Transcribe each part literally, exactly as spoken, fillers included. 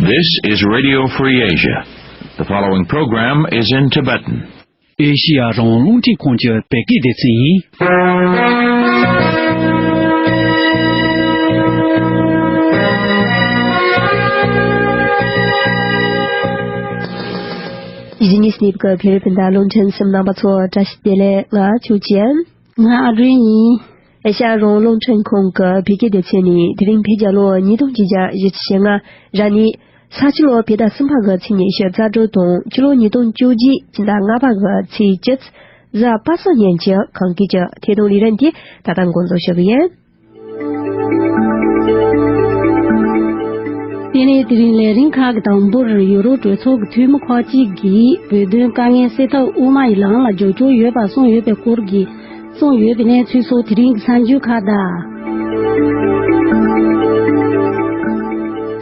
This is Radio Free Asia. The following program is in Tibetan. ཨེ་ཤི་ཡ་རང་དབང་རླུང་འཕྲིན་ཁང་གི་བོད་སྐད་སྡེ་ཚན་ཡིན། ཇི་ནི་སི་ནིབ་ཀ་བྷི་རི་པིན་ད་རླུང་འཕྲིན་གསུམ་རྣམ་པ་ཚོ་བཀྲ་ཤིས་བདེ་ལེགས། ང་ཆོས་ཅན། ང་ཨ་སྒྲོན་ཡིན། ཨེ་ཤ་ཡ་རང་དབང་རླུང་འཕྲིན་ཁང་གི་བོད་སྐད་སྡེ་ཚན་ནས་དེ་རིང་བོད་རྒྱལ་ལོ་ཉིས་སྟོང་བརྒྱད་བརྒྱ་ཞེ་ལྔ་ར་ནི་ས་ཕྱི་ལོ་བོད་ཟླ་གསུམ་པ་གི་ཚེས་ཉི་ཤུ་རྩ་དྲུག་དང་ཕྱི་ལོ་ཉིས་སྟོང་བཅོ་བརྒྱད་ཕྱི་ཟླ་ལྔ་པ་གི་ཚེས་བཅུ་གཟའ་པ་སངས་ཉིན་གྱི་ཁམས་སྐད་ཀྱི་ཐད་གཏོང་ལས་རིམ་དེ་ད་ལྟ་འགོ་འཛུགས་ཞུ་གི་ཡིན། དེ་ནས་དེ་རིང་ལས་རིམ་ཁག་གི་དང་པོར་ཡུ་རོབ་གྲོས་ཚོགས་ཀྱི་འཐུས་མི་ཁག་ཅིག་གིས་བོད་དོན་དཀའ་ངལ་སེལ་ཐབས་དབུ་མ་ཡི་ལམ་ལ་འཇོག་འཆར་ཡོད་པ་གསུངས་ཡོད་པའི་སྐོར་གྱི་གསུངས་ཡོད་པའི་གནས་ཚུལ་སོགས་དེ་རིང་གི་གསར་འགྱུར་ཁག་དང་།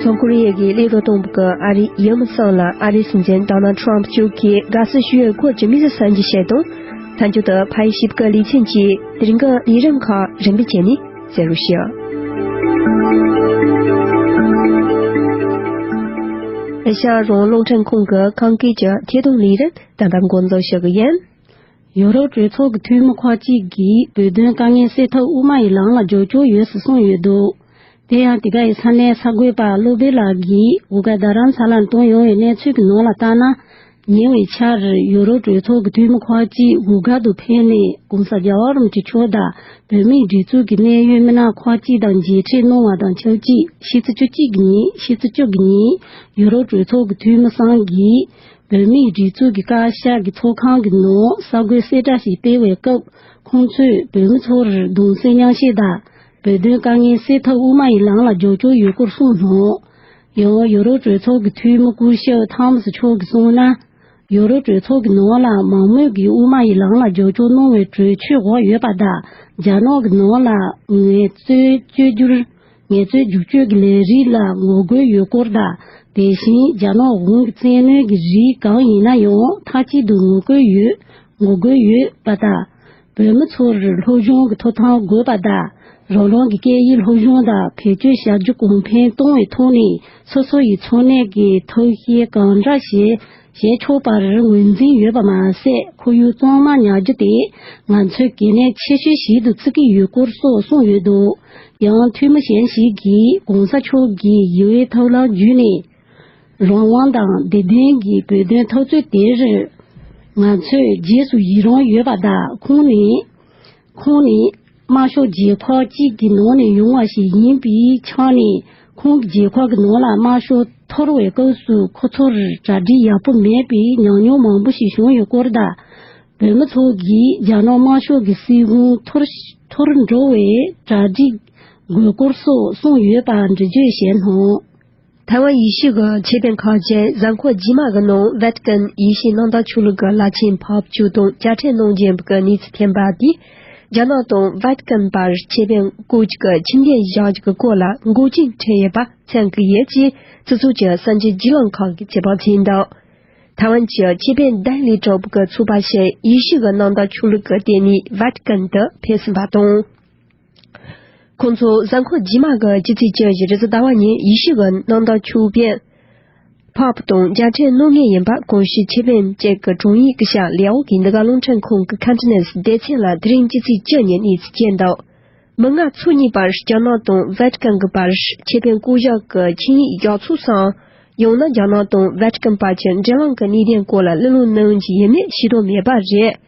ལྷོ་ཀོ་རི་ཡ་གི་སླེབས་རོགས་གཏོང་བ་གི་ཨ་རིའི་ཡུམ་ཚང་ལ་ཨ་རིའི་སྲིད་འཛིན་ཌོ་ནལ་ཊམ་མཆོག་གིས་དགའ་བསུ་ཞུ་ཡོད་སྐོར་གྱི་དམིགས་བསལ་གསར་འགྱུར་བཤད་དང་། མཐའ་མཇུག་ཏུ་ཕ་ཡུལ་ཞིབ་དགའ་ལེ་ཚན་གྱིས་དེ་རིང་གི་ལས་རིམ་ཁག་རིམ་པས་བྱས་ནས་གསན་རོགས་ཞུ། ཨེ་ཤ་ཡ་རང་དབང་རླུང་འཕྲིན་ཁང་གི་ཁམས་སྐད་ཀྱི་ཐད་གཏོང་ལས་རིམ་ད་ལྟ་འགོ་འཛུགས་ཞུ་གི་ཡིན། ཡུ་རོབ་གྲོས་ཚོགས་ཀྱི་འཐུས་མི་ཁག་ཅིག་གིས་བོད་དོན་དཀའ་ངལ་སེལ་ཐབས་དབུ་མ་ཡི་ལམ་ལ་འཇོག་འཆར་ཡོད་ཟེར་གསུངས་ཡོད་འདུག་དེ་ཡང་དེ་ག་ཡི་ས་གནས་གསར་འགོད་པ་བློ་བྷེ་ལགས་ཀྱིས་འོ་ག་རྡ་རམ་ས་ལར་བཏོན་ཡོང་བའི་གནས་ཚུལ་གྱི་ནང་ལ་བལྟས་ན། ཉེ་བའི་ཆར་ཡུ་རོབ་གྲོས་ཚོགས་ཀྱི་འཐུས་མི་ཁག་ཅིག་འོ་ག་ཏུ་ཕེབས་ནས་༸གོང་ས་༸རྒྱལ་བ་རིན་པོ་ཆེ་མཆོག་དང་བོད་མིའི་སྒྲིག་འཛུགས་ཀྱི་གནད་ཡོད་མི་སྣ་ཁག་ཅིག་དང་མཇལ་འཕྲད་གནང་བ་དང་ཆབས་ཅིག་ཕྱི་ཚེས་བཅུ་གཅིག་གི་ཉིན་ཕྱི་ཚེས་བཅུ་གི་ཉིན་ཡུ་རོབ་གྲོས་ཚོགས་ཀྱི་འཐུས་མི་གསུམ་གྱིས་བོད་མིའི་སྒྲིག་འཛུགས་ཀྱི་བཀའ་ཤག་གི་ཚོགས་ཁང་གི་ནང་གསར་འགོད་གསལ་བསྒྲགས་ཤིག་སྤེལ་བའི་སྐབས། ཁོང་ཚོས་བོད་མི་ཚོར་གདུང་སེམས་མཉམ་བསྐྱེད་དང་། བོད་དོན་དཀའ་ངལ་སེལ་ཐབས་དབུ་མ་ཡི་ལམ་ལ་འཇོག་འཆར་ཡོད་སྐོར་གསུངས་སོང་། ཡང་ཡུ་རོབ་གྲོས་ཚོགས་ཀྱི་འཐུས་མི་སྐུ་ཞབས་ཐམ་སི་མཆོག་གིས་གསུངས་ན། ཡུ་རོབ་གྲོས་ཚོགས་ཀྱི་ནང་ལ་མང་མོས་ཀྱིས་དབུ་མ་ཡི་ལམ་ལ་འཇོག་འཆར་གནང་བའི་གྲོས་ཆོད་འོག་ཡོད་པ་དང་། རྒྱ་ནག་གི་ནང་ལ་ངལ་རྩོལ་བཅོས་བསྒྱུར། ངལ་རྩོལ་བསྒྱུར་བཅོས་ཀྱི་ལས་རིགས་ལ་ངོ་རྒོལ་ཡོད་སྐོར་དང་། དེ་བཞིན་རྒྱ་ནག་གཞུང་གི་བཙན་གནོན་གྱི་རིགས་གང་ཡིན་ན་ཡང་མཐའ་གཅིག་ཏུ་ངོ་རྒོལ་ཡོད། ངོ་རྒོལ་ཡོད་པ་དང་། བོད་མི་ཚོར་སློབ་སྦྱོང་གི་ཐོབ་ཐང་དགོས་པ་དང་། རང་རང་གི་སྐད་ཡིག་སློབ་སྦྱོང་དང་བེད་སྤྱོད་བྱ་རྒྱུ་གོང་འཕེལ་གཏོང་བའི་ཐོག་ནས་སོ་སོ་ཡི་འཚོ་གནས་ཀྱི་ཐབས་ཤེས་གང་དྲག་བྱེད་བྱེད་ཆོག་པར་ངོས་འཛིན་ཡོད་པ་མ་ཟད། ཁོར་ཡུག་གཙང་མ་ཉར་རྒྱུ་དེ་ང་ཚོའི་གལ་གནད་ཆེ་ཤོས་ཤིག་ཏུ་བརྩི་གི་ཡོད་སྐོར་སོགས་གསུངས་ཡོད་འདུག་ཡང་འཐུས་མི་གཞན་ཞིག་གིས་༸གོང་ས་མཆོག་གིས་ཞི་བའི་ཐབས་ལམ་བརྒྱུད་ནས། རང་དབང་དང་བདེ་དོན་གྱི་བོད་དོན་འཐབ་རྩོད་དེར་ང་ཚོས་རྗེས་སུ་ཡི་རང་ཡོད་པ་དང་། ཁོང་ནི་ཁོང་ནི་དམར་ཤོག་རྒྱལ་ཁབ་ཅིག་གི་ནང་ནས་ཡོང་བ་ཞིག་ཡིན་པའི་ཆ་ནས། ཁོང་གི་རྒྱལ་ཁབ་ཀྱི་ནང་ལ་དམར་ཤོག་འཐོར་བའི་སྐབས་སུ་ཁོ་ཚོར་གྲ་སྒྲིག་ཡག་པོ་མེད་པའི་ཉམས་མྱོང་མང་པོ་ཞིག་བྱུང་ཡོད་སྐོར་དང་། བོད་མི་ཚོ་གིས་རྒྱ་ནག་དམར་ཤོག་གི་སྲིད་དབང་འཐོར་འཐོར་འགྲོ་བའི་གྲ་སྒྲིག་དགོས་སྐོར་སོགས་གསུངས་ཡོད་པ་འགྲེལ་བརྗོད་བྱས་སོང་། ཐའེ་ཝན་ཡེ་ཤུ་གི་ཆོས་དཔོན་ཁག་ཅིག་གཟའ་འཁོར་རྗེས་མ་གི་ནང་ཝེ་ཏི་ཀན་ཡེ་ཤུའི་གནམ་བདག་ཆོས་ལུགས་ཀྱི་བླ་ཆེན་ཕོབ་མཆོག་དང་མཇལ་འཕྲད་གནང་རྒྱུ་ཡིན་པའི་གནས་ཚུལ་ཐོན་པ་དེས། རྒྱ་ནག་དང་ཝེ་ཏི་ཀན་བར་ཆོས་དཔོན་སྐོར་གཅིག་གི་ཆོས་འབྲེལ་བཞག་རྒྱུ་གི་སྐོར་ལ་འགོག་རྐྱེན་འཕྲད་ཡོད་པ་མཚོན་གྱི་ཡོད་ཅེས་སྤྱི་ཚོགས་ཀྱི་གསར་འགྱུར་བརྒྱུད་ལམ་ཁག་གིས་དཔྱད་པ་བྱས་འདུག་ཐའེ་ཝན་གྱི་ཆོས་དཔོན་བདུན་ལས་གྲུབ་པའི་ཚོགས་པ་ཞིག་ཡེ་ཤུ་གི་གནམ་བདག་ཆོས་ལུགས་ཀྱི་སྟེང་ནས་ཝེ་ཏི་ཀན་དུ་ཕེབས་ཟིན་པ་དང་། ཁོང་ཚོ་གཟའ་འཁོར་རྗེས་མ་གི་སྤྱི་ཚེས་བཅུ་བཞི་རེས་གཟའ་ཟླ་བ་ཉིན་ཡེ་ཤུ་གི་གནམ་བདག་ཆོས་དཔོན་ཕོབ་དང་མཇལ་འཕྲད་གནང་མུས་ཡིན་པ་གོང་ཞུས་ཆོས་དཔོན་བཅས་ཀྱི་དྲུང་ཡིག་གི་ཞབས་ལེའོ་གིས་འདི་ག་རླུང་འཕྲིན་ཁང་གི་ཁ་འཕྲིན་སྡེ་ཚན་ལ་དེ་རིང་སྤྱི་ཚེས་བཅུ་ཉིན་གནས་ཚུལ་བསྐྱལ་འདུག་མི་ལྔ་ཚོ་གཉིས་བར་རྒྱ་ནག་དང་ཝེ་ཏི་ཀན་གྱི་བར་ཆོས་དཔོན་སྐུ་ཞབས་ཀྱི་ཆིངས་ཡིག་བཞག་ཚུལ་སོགས། ཡང་ན་རྒྱ་ནག་དང་ཝེ་ཏི་ཀན་བར་གྱི་འབྲེལ་ལམ་གྱི་གནད་དོན་སྐོར་ལ་གླེང་སློང་གནང་རྒྱུ་ཡིན་མིན་ཤེས་རྟོགས་མེད་པ་རེད།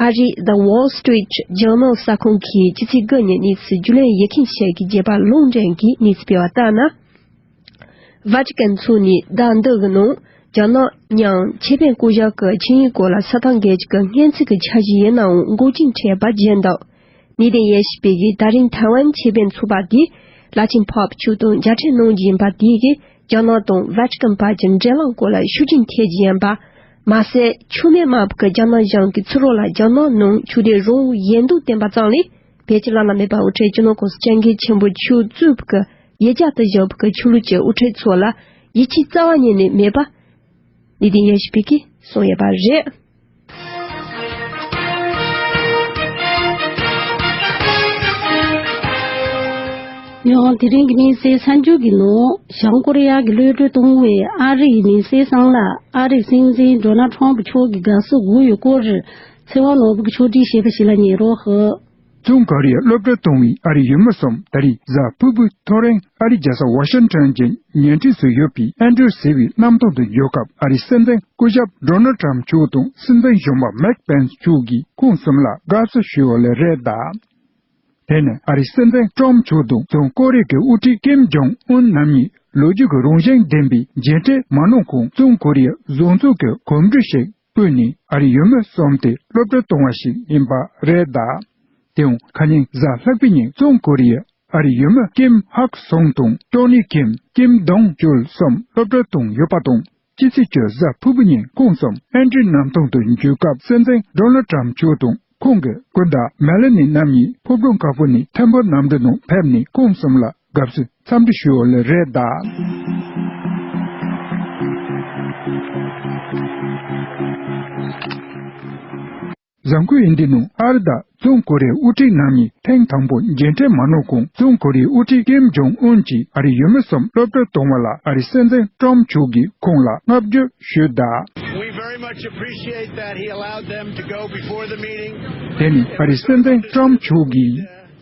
ཨ་རིའི་The Wall Street Journal གསར་ཁང་གིས་སྤྱི་ཚེས་དགུ་ཉིན་གནས་ཚུལ་རྒྱུས་ལོན་ཡོད་མཁན་ཞིག་གིས་རྒྱས་པ་ལུང་འདྲེན་གྱིས་གནས་ཚུལ་སྤེལ་བ་ལྟར་ན། ཝེ་ཏི་ཀན་མཚོན་ནས་ཟླ་འདི་གི་ནང་རྒྱ་ནག་མིན་ཆོས་དཔོན་སྐུ་ཞབས་ཀྱི་ཆིངས་ཡིག་སྐོར་ལ་སྲིད་ཐང་སྒེར་གྱི་སྔོན་རྩིས་ཀྱི་འཆར་གཞི་ཡིན་ནའང་འགོག་རྐྱེན་འཕྲད་པ་བརྗོད་འདུག་གནད་དོན་དབྱེ་ཞིབ་པས་ཀྱིས་ད་རིང་ཐའེ་ཝན་ཆོས་དཔོན་ཚོགས་པ་དེས་བླ་ཆེན་ཕོབ་མཆོག་དང་མཇལ་འཕྲད་གནང་རྒྱུ་ཡིན་པ་དེས་ཀྱིས་རྒྱ་ནག་དང་ཝེ་ཏི་ཀན་བར་གྱི་འབྲེལ་ལམ་སྐོར་ལ་ཤུགས་རྐྱེན་ཐེབས་རྒྱུ་ཡིན་པ། མ་ཟད་ཆོས་མེད་དམར་པོ་གི་རྒྱ་ནག་གཞུང་གིས་ཚུར་རོགས་ལ་རྒྱ་ནག་ནང་ཆོས་དད་རང་དབང་ཡིན་མདོག་བསྟན་པ་ཙམ་ལས་བོད་ཀྱི་བླ་ན་མེད་པ་དབུ་ཁྲིད་སྤྱི་ནོར་༸གོང་ས་༸སྐྱབས་མགོན་ཆེན་པོ་མཆོག་གཙོས་པའི་ཡུལ་གྱར་དུ་བཞུགས་པའི་ཆོས་ལུགས་ཀྱི་དབུ་ཁྲིད་ཚོ་ལ་ཡིད་ཆེས་རྩ་བ་ཉིད་ནས་མེད་པ། གནད་དོན་དབྱེ་ཞིབ་པས་ཀྱིས་གསུངས་ཡོད་པ་རེད། ཡང་དེ་རིང་གི་གནས་ཚུལ་གསར་འགྱུར་གྱི་ནང་། བྱང་ཀོ་རི་ཡ་གི་གློད་གྲོལ་གཏོང་བའི་ཨ་རི་ཡི་མི་སེར་ཚང་ལ་ཨ་རིའི་སྲིད་འཛིན་ཌོ་ནལ་ཁྲོམ་ཕུ་མཆོག་གི་དགའ་བསུ་དགོས་ཡོད་སྐོར། ཚེ་དབང་ནོར་བུ་གིས་ཕྱོགས་སྒྲིག་བྱས་པ་ཞིག་ལ་ཉན་རོགས་ཞུ། བཙོན་ཁོ་རི་ཡར་གློད་གྲོལ་གཏོང་བའི་ཨ་རིའི་ཡུལ་མི་གསུམ་ད་རེས་གཟའ་ཕུར་བུའི་ཐོ་རེངས་ཨ་རིའི་རྒྱལ་ས་ཝ་ཤིང་ཊོན་གྱི་ཉེ་འཁྲིས་སུ་ཡོད་པའི་ཨན་ཌྲུ་ཟེར་བའི་གནམ་ཐང་དུ་འབྱོར་སྐབས། ཨ་རིའི་སྲིད་འཛིན་སྐུ་ཞབས་ཌོ་ནལ་ཊམ་མཆོག་དང་སྲིད་འཛིན་གཞོན་པ་མེག་པེན་སི་མཆོག་གིས་ཁོང་གསུམ་ལ་དགའ་བསུ་ཞུས་པ་ལ་རེད་གདའ། དེ་ནས་ཨ་རིའི་སྲིད་འཛིན་ཊམ་མཆོག་དང་བཙོན་ཁོ་རི་ཡའི་དབུ་ཁྲིད་ཀིམ་ཇོང་ཨུན་རྣམ་གཉིས་ལོ་རྒྱུས་ཀྱི་རང་བཞིན་ལྡན་པའི་མཇལ་འཕྲད་མ་གནང་གོང་། བཙོན་ཁོ་རི་ཡའི་བཟོ་ཚོང་གི་གོམ་བགྲོད་ཞིག་ཕུལ་ནས། ཨ་རིའི་ཡུལ་མི་གསུམ་དེ་གློད་གྲོལ་གཏོང་བ་ཞིག་ཡིན་པ་རེད་གདའ། དེའང་ཁ་ཉིན་གཟའ་ལྷག་པའི་ཉིན་བཙོན་ཁོ་རི་ཡའི་ཨ་རིའི་ཡུལ་མི་ཀིམ་ཧག་སུང་དང་ཊོ་ནི་ཀིམ། ཀིམ་དོང་ཅུལ་གསུམ་གློད་གྲོལ་བཏང་ཡོད་པ་དང་། ཕྱི་ཚེས་བཅུ་གཟའ་ཕུར་བུ་ཉིན་ཁོང་གསུམ་ཨན་ཌྲུ་གནམ་ཐང་དུ་འབྱོར་སྐབས། སྲིད་འཛིན་ཌོ་ནལ་ཊམ་མཆོག་དང་ཁོང་གི་སྐུ་ཟླ་མེ་ལ་ནི་རྣམ་གཉིས་ཕོ་བྲང་དཀར་པོ་ནས་ཐེམ་པོ་གནམ་གྲུ་ནང་ཕེབས་ནས། ཁོང་གསུམ་ལ་དགའ་བསུའི་འཚམས་འདྲི་ཞུས་པ་ལ་རེད་གདའ། གཟའ་འཁོར་འདིའི་ནང་ཨ་རི་དང་བཙོན་ཁོ་རི་ཡའི་དབུ་ཁྲིད་རྣམ་གཉིས་ཐེངས་དང་པོ་མཇལ་འཕྲད་མ་གནང་གོང་། བཙོན་ཁོ་རི་ཡའི་དབུ་ཁྲིད་ཀིམ་ཇོང་ཨུན་གྱིས་ཨ་རིའི་ཡུལ་མི་གསུམ་གློད་གྲོལ་གཏོང་བ་ལ་ཨ་རིའི་སྲིད་འཛིན་ཊམ་མཆོག་གིས་ཁོང་ལ་བསྔགས་བརྗོད་ཞུས་གདའ། We very much appreciate that he allowed them to go before the meeting. དེ་ནི་ཨ་རིའི་སྲིད་འཛིན་ཊམ་མཆོག་གིས།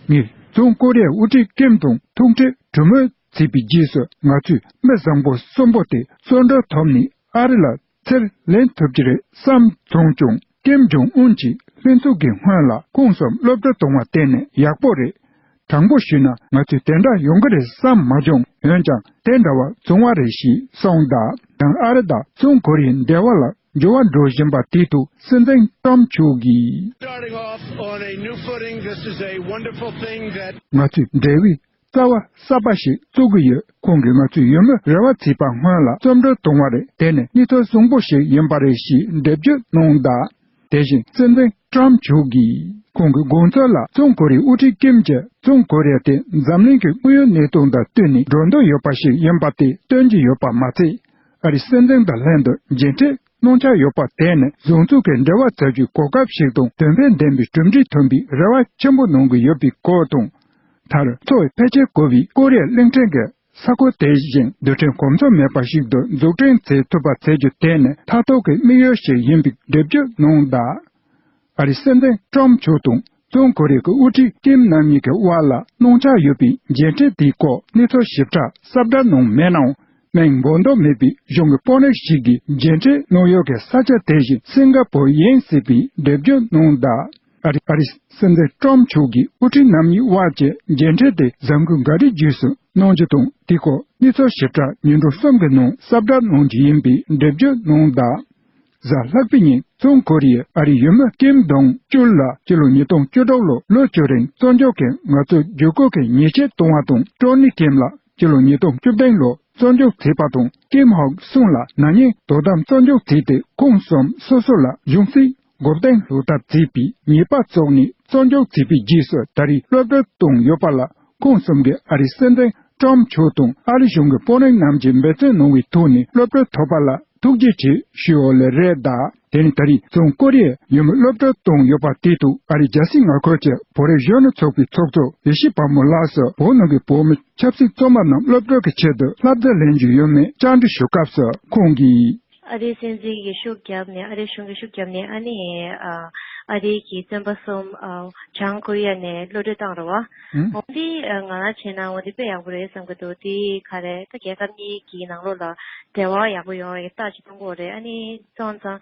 ངས་བཙོན་ཁོ་རི་ཡའི་དབུ་ཁྲིད་ཀིམ་དང་ཐུག་འཕྲད་གྲོས་མོལ་བྱས་པའི་རྗེས་སུ། ང་ཚོས་མི་བཟང་པོ་གསུམ་པོ་དེ་བཙོན་གྲོལ་ཐོབ་ནས་ཨ་རི་ལ་ཚུར་ལེན་ཐུབ་ཀྱི་རེད་བསམ་བྱུང་ཀྱང་། ཀིམ་ཇོང་ཨུན་གྱིས་ལྷན་ཚོགས་ཀྱི་སྔོན་ལ་ཁོང་གསུམ་གློད་གྲོལ་གཏོང་བ་དེ་ནི་ཡག་པོ་རེད། དྲང་པོ་ཞུས་ན་ང་ཚོས་དེ་འདྲ་ཡོང་གི་རེད་བསམ་མ་བྱུང་། འོན་ཀྱང་དེ་འདྲ་བ་བྱུང་བ་རེད་ཞེས་གསུངས་གདའ། ཡང་ཨ་རི་དང་བཙོན་ཁོ་རི་ཡའི་འབྲེལ་བ་ལ་འགྱུར་བ་འགྲོ་བཞིན་པ་དེའི་ཐོག་སྲིད་འཛིན་ཊམ་མཆོག་གིས། Starting off on a new footing, this is a wonderful thing that ང་ཚོས་འབྲེལ་བའི་རྩ་བ་གསར་པ་ཞིག་བཙུགས་ཀྱི་ཡོད། ཁོང་གིས་ང་ཚོའི་ཡུལ་མི་རེ་བ་བྱས་པ་སྔོན་ལ་བཙོན་གྲོལ་བཏང་བ་རེད། དེ་ནི་གནས་ཚུལ་བཟང་པོ་ཞིག་ཡིན་པ་རེད་ཞེས་འགྲེལ་བརྗོད་གནང་གདའ། དེ་བཞིན་སྲིད་འཛིན་ཊམ་མཆོག་གིས་ཁོང་གི་དགོངས་ཚུལ་ལ། བཙོན་ཁོ་རི་ཡའི་དབུ་ཁྲིད་ཀིམ་གྱིས་བཙོན་ཁོ་རི་ཡ་དེ་འཛམ་གླིང་གི་དངོས་ཡོད་གནས་སྟངས་དང་བསྟུན་ནས་འགྲོ་འདོད་ཡོད་པ་ཞིག་ཡིན་པ་དེ་སྟོན་གྱི་ཡོད་པ་མ་ཚད། ཨ་རིའི་སྲིད་འཛིན་དང་ལྷན་དུ་མཇལ་འཕྲད་གནང་འཆར་ཡོད་པ་དེ་ནི་བཟོ་ཚོང་གི་འབྲེལ་བ་བྱ་རྒྱུའི་གོ་སྐབས་ཤིག་དང་དོན་ཕན་ལྡན་པའི་གྲུབ་འབྲས་ཐོན་པའི་རེ་བ་ཆེན་པོ་གནང་གི་ཡོད་པའི་སྐོར་དང་། མཐར་འཚོ་བའི་ཕལ་ཆེར་དགོས་པའི་ཀོ་རི་ཡ་གླིང་ཕྲན་གྱི་ས་ཁུལ་དེ་བཞིན་རྡུལ་ཕྲན་གོམ་མཚོན་མེད་པ་ཞིག་ཏུ་འཛུགས་སྐྲུན་བྱེད་ཐུབ་པ་བྱེད་རྒྱུ་དེ་ནི་མཐའ་ཐུག་གི་དམིགས་ཡུལ་ཞིག་ཡིན་པའི་འགྲེལ་བརྗོད་གནང་གདའ། ཨ་རིའི་སྲིད་འཛིན་ཊམ་མཆོག་དང་བཙོན་ཁོ་རི་ཡའི་དབུ་ཁྲིད་ཀིམ་རྣམ་གཉིས་ཀྱི་དབར་ལ་གནང་འཆར་ཡོད་པའི་མཇལ་འཕྲད་དེའི་སྐོར་གནས་ཚུལ་ཞིབ་ཕྲ་གསལ་བསྒྲགས་གནང་མེད་ནའང་། མིང་འབོད་འདོད་མེད་པའི་གཞུང་གི་དཔོན་རིགས་ཤིག་གིས་མཇལ་འཕྲད་གནང་ཡུལ་གྱི་ས་ཆ་དེ་བཞིན་སིང་ག་པུར་ཡིན་སྲིད་པའི་འགྲེལ་བརྗོད་གནང་གདའ། ཨ་རི་ཨ་རིའི་སྲིད་འཛིན་ཊམ་མཆོག་གིས་དབུ་ཁྲིད་རྣམ་གཉིས་དབར་གྱི་མཇལ་འཕྲད་དེ་གཟའ་འཁོར་འགའ་རེའི་རྗེས་སུ་གནང་རྒྱུ་དང་། དེའི་སྐོར་གནས་ཚུལ་ཞིབ་ཕྲ་ཉིན་གྲངས་གསུམ་གྱི་ནང་གསལ་བསྒྲགས་གནང་རྒྱུ་ཡིན་པའི་འགྲེལ་བརྗོད་གནང་གདའ། གཟའ་ལྷག་པའི་ཉིན་བཙོན་ཁོ་རི་ཡའི་ཨ་རིའི་ཡུལ་མི་ཀིམ་དོང་ཅུལ་ལ་སྤྱི་ལོ་ཉིས་སྟོང་བཅུ་དྲུག་ལོ་ལོ་བཅུ་རིང་བཙོན་འཇུག་གིས་ངལ་རྩོལ་བརྒྱུད་སྐུལ་གྱི་ཉེས་ཆད་གཏོང་བ་དང་། ཊོ་ནི་ཀིམ་ལ་སྤྱི་ལོ་ཉིས་སྟོང་བཅུ་བདུན་ལོ་བཙོན་འཇུག་བྱས་པ་དང་། ཀིམ་ཧོག་སུང་ལ་ན་ནིང་དོ་དམ་བཙོན་འཇུག་བྱས་ཏེ། ཁོང་གསུམ་སོ་སོ་ལ་གཞུང་སྲིད་འགོག་རྐྱེན་བཟོ་ཐབས་བྱས་པའི་ཉེས་པ་བཙུགས་ནས་བཙོན་འཇུག་བྱས་པའི་རྗེས་སུ་ད་རེས་གློད་གྲོལ་བཏང་ཡོད་པ་ལ། ཁོང་གསུམ་གྱིས་ཨ་རིའི་སྲིད་འཛིན་ཊམ་མཆོག་དང་ཨ་རི་གཞུང་གི་དཔོན་རིགས་རྣམས་ཀྱིས་འབད་བརྩོན་གནང་བའི་ཐོག་ནས་གློད་གྲོལ་ཐོབ་པ་ལ་ཐུགས་རྗེ་ཆེ་ཞུ་ཡོད་ལེ་རེད་གདའ། དེ་ནི་ད་རེས་བཙོན་ཁོ་རི་ཡའི་ཡུལ་མི་གློད་གྲོལ་བཏང་ཡོད་པ་དེའི་ཐོག་ཨ་རིའི་རྒྱལ་སྲིད་མངའ་ཁུལ་གྱི་བོད་རིགས་གཞོན་ནུ་ཚོགས་པའི་ཚོགས་གཙོ་ཡེ་ཤེས་དཔལ་མོ་ལགས་སུ་བོད་ནང་གི་བོད་མི་ཆབ་སྲིད་བཙོན་པ་རྣམས་གློད་གྲོལ་གྱི་ཆེད་དུ་བསླབ་བྱ་ལེན་རྒྱུ་ཡོད་མེད་བཅར་འདྲི་ཞུ་སྐབས་སུ་ཁོང་གིས། ཨ་རིའི་སྲིད་འཛིན་གྱིས་ཤུགས་བརྒྱབ་ནས། ཨ་རིའི་གཞུང་གིས་ཤུགས་བརྒྱབ་ནས། ཨ་ནི་ཨ་ཨ་རིའི་གི་བཙོན་པ་གསུམ་ཨ་བྱང་ཀོ་རི་ཡ་ནས་གློད་གྲོལ་བཏང་རེད་བ། ཧུམ། འོན་ཏེ་ང་རང་བྱས་ན་འོན་ཏེ་དཔེ་ཡག་པོ་རེད་བསམ་གྱི་འདུག་དེ་ག་རེ་ད་རྒྱལ་ཁབ་གཉིས་ཀྱི་ནང་ལོགས་ལ་འབྲེལ་བ་ཡག་པོ་ཡོང་བའི་རྟགས་ཅིག་མཐོང་གི་ཡོད་རེད། ཨ་ནི་སོང་ཙང་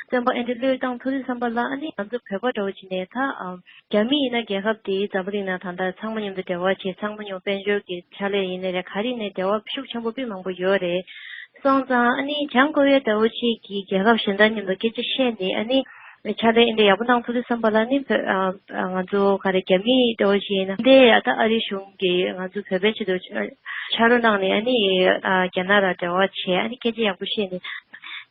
བཙོན་པ་ཨེ་འདྲ་གློད་བཏང་ཐུབ་དུས་ཙམ་པ་ལ། ཨ་ནི་ང་ཚོ་བོད་པ་འདྲ་བོ་བྱས་ནས་ད་ཨ། རྒྱ་མི་ཡིན་ན་རྒྱལ་ཁབ་དེའི་འཛམ་བུ་གླིང་ནང་ད་ལྟ་ཚང་མ་མཉམ་དུ་འབྲེལ་བ་བྱེད། ཚང་མ་མཉམ་དཔལ་འབྱོར་གྱི་ཕྱག་ལས་ཡིན་ནའི་རེད། ག་རེ་ཡིན་ནའི་འབྲེལ་བ་ཤུགས་ཆེན་པོ་དཔེ་མང་པོ་ཡོད་རེད། སོང་ཙང་ཨ་ནི་བྱང་ཀོ་རི་ཡ་འདྲ་བོ་ཅིག་གིས་རྒྱལ་ཁབ་གཞན་དག་མཉམ་དུ་སྐད་ཆ་བཤད་ནས། ཨ་ནི་ཕྱག་ལས་འདི་འདྲ་ཡག་པོ་གནང་ཐུབ་དུས་ཙམ་པ་ལ་ནི་བོད་ཨ་ང་ཚོ་ག་རེ་རྒྱ་མི་འདྲ་བོ་ཞིག་ཡིན་ན་འདི་ཨ་ད་ཨ་རིའི་གཞུང་གིས་ང་ཚོ་བོད་པའི་ཆེད་དུ་ཕྱག་རོགས་གནང་ནས། ཨ་ནི་ཨ་རྒྱ་ནག་ལ་འབྲེལ་བ་བྱས། ཨ་ནི་སྐད་ཆ་ཡག་པོ་བཤད་ནས།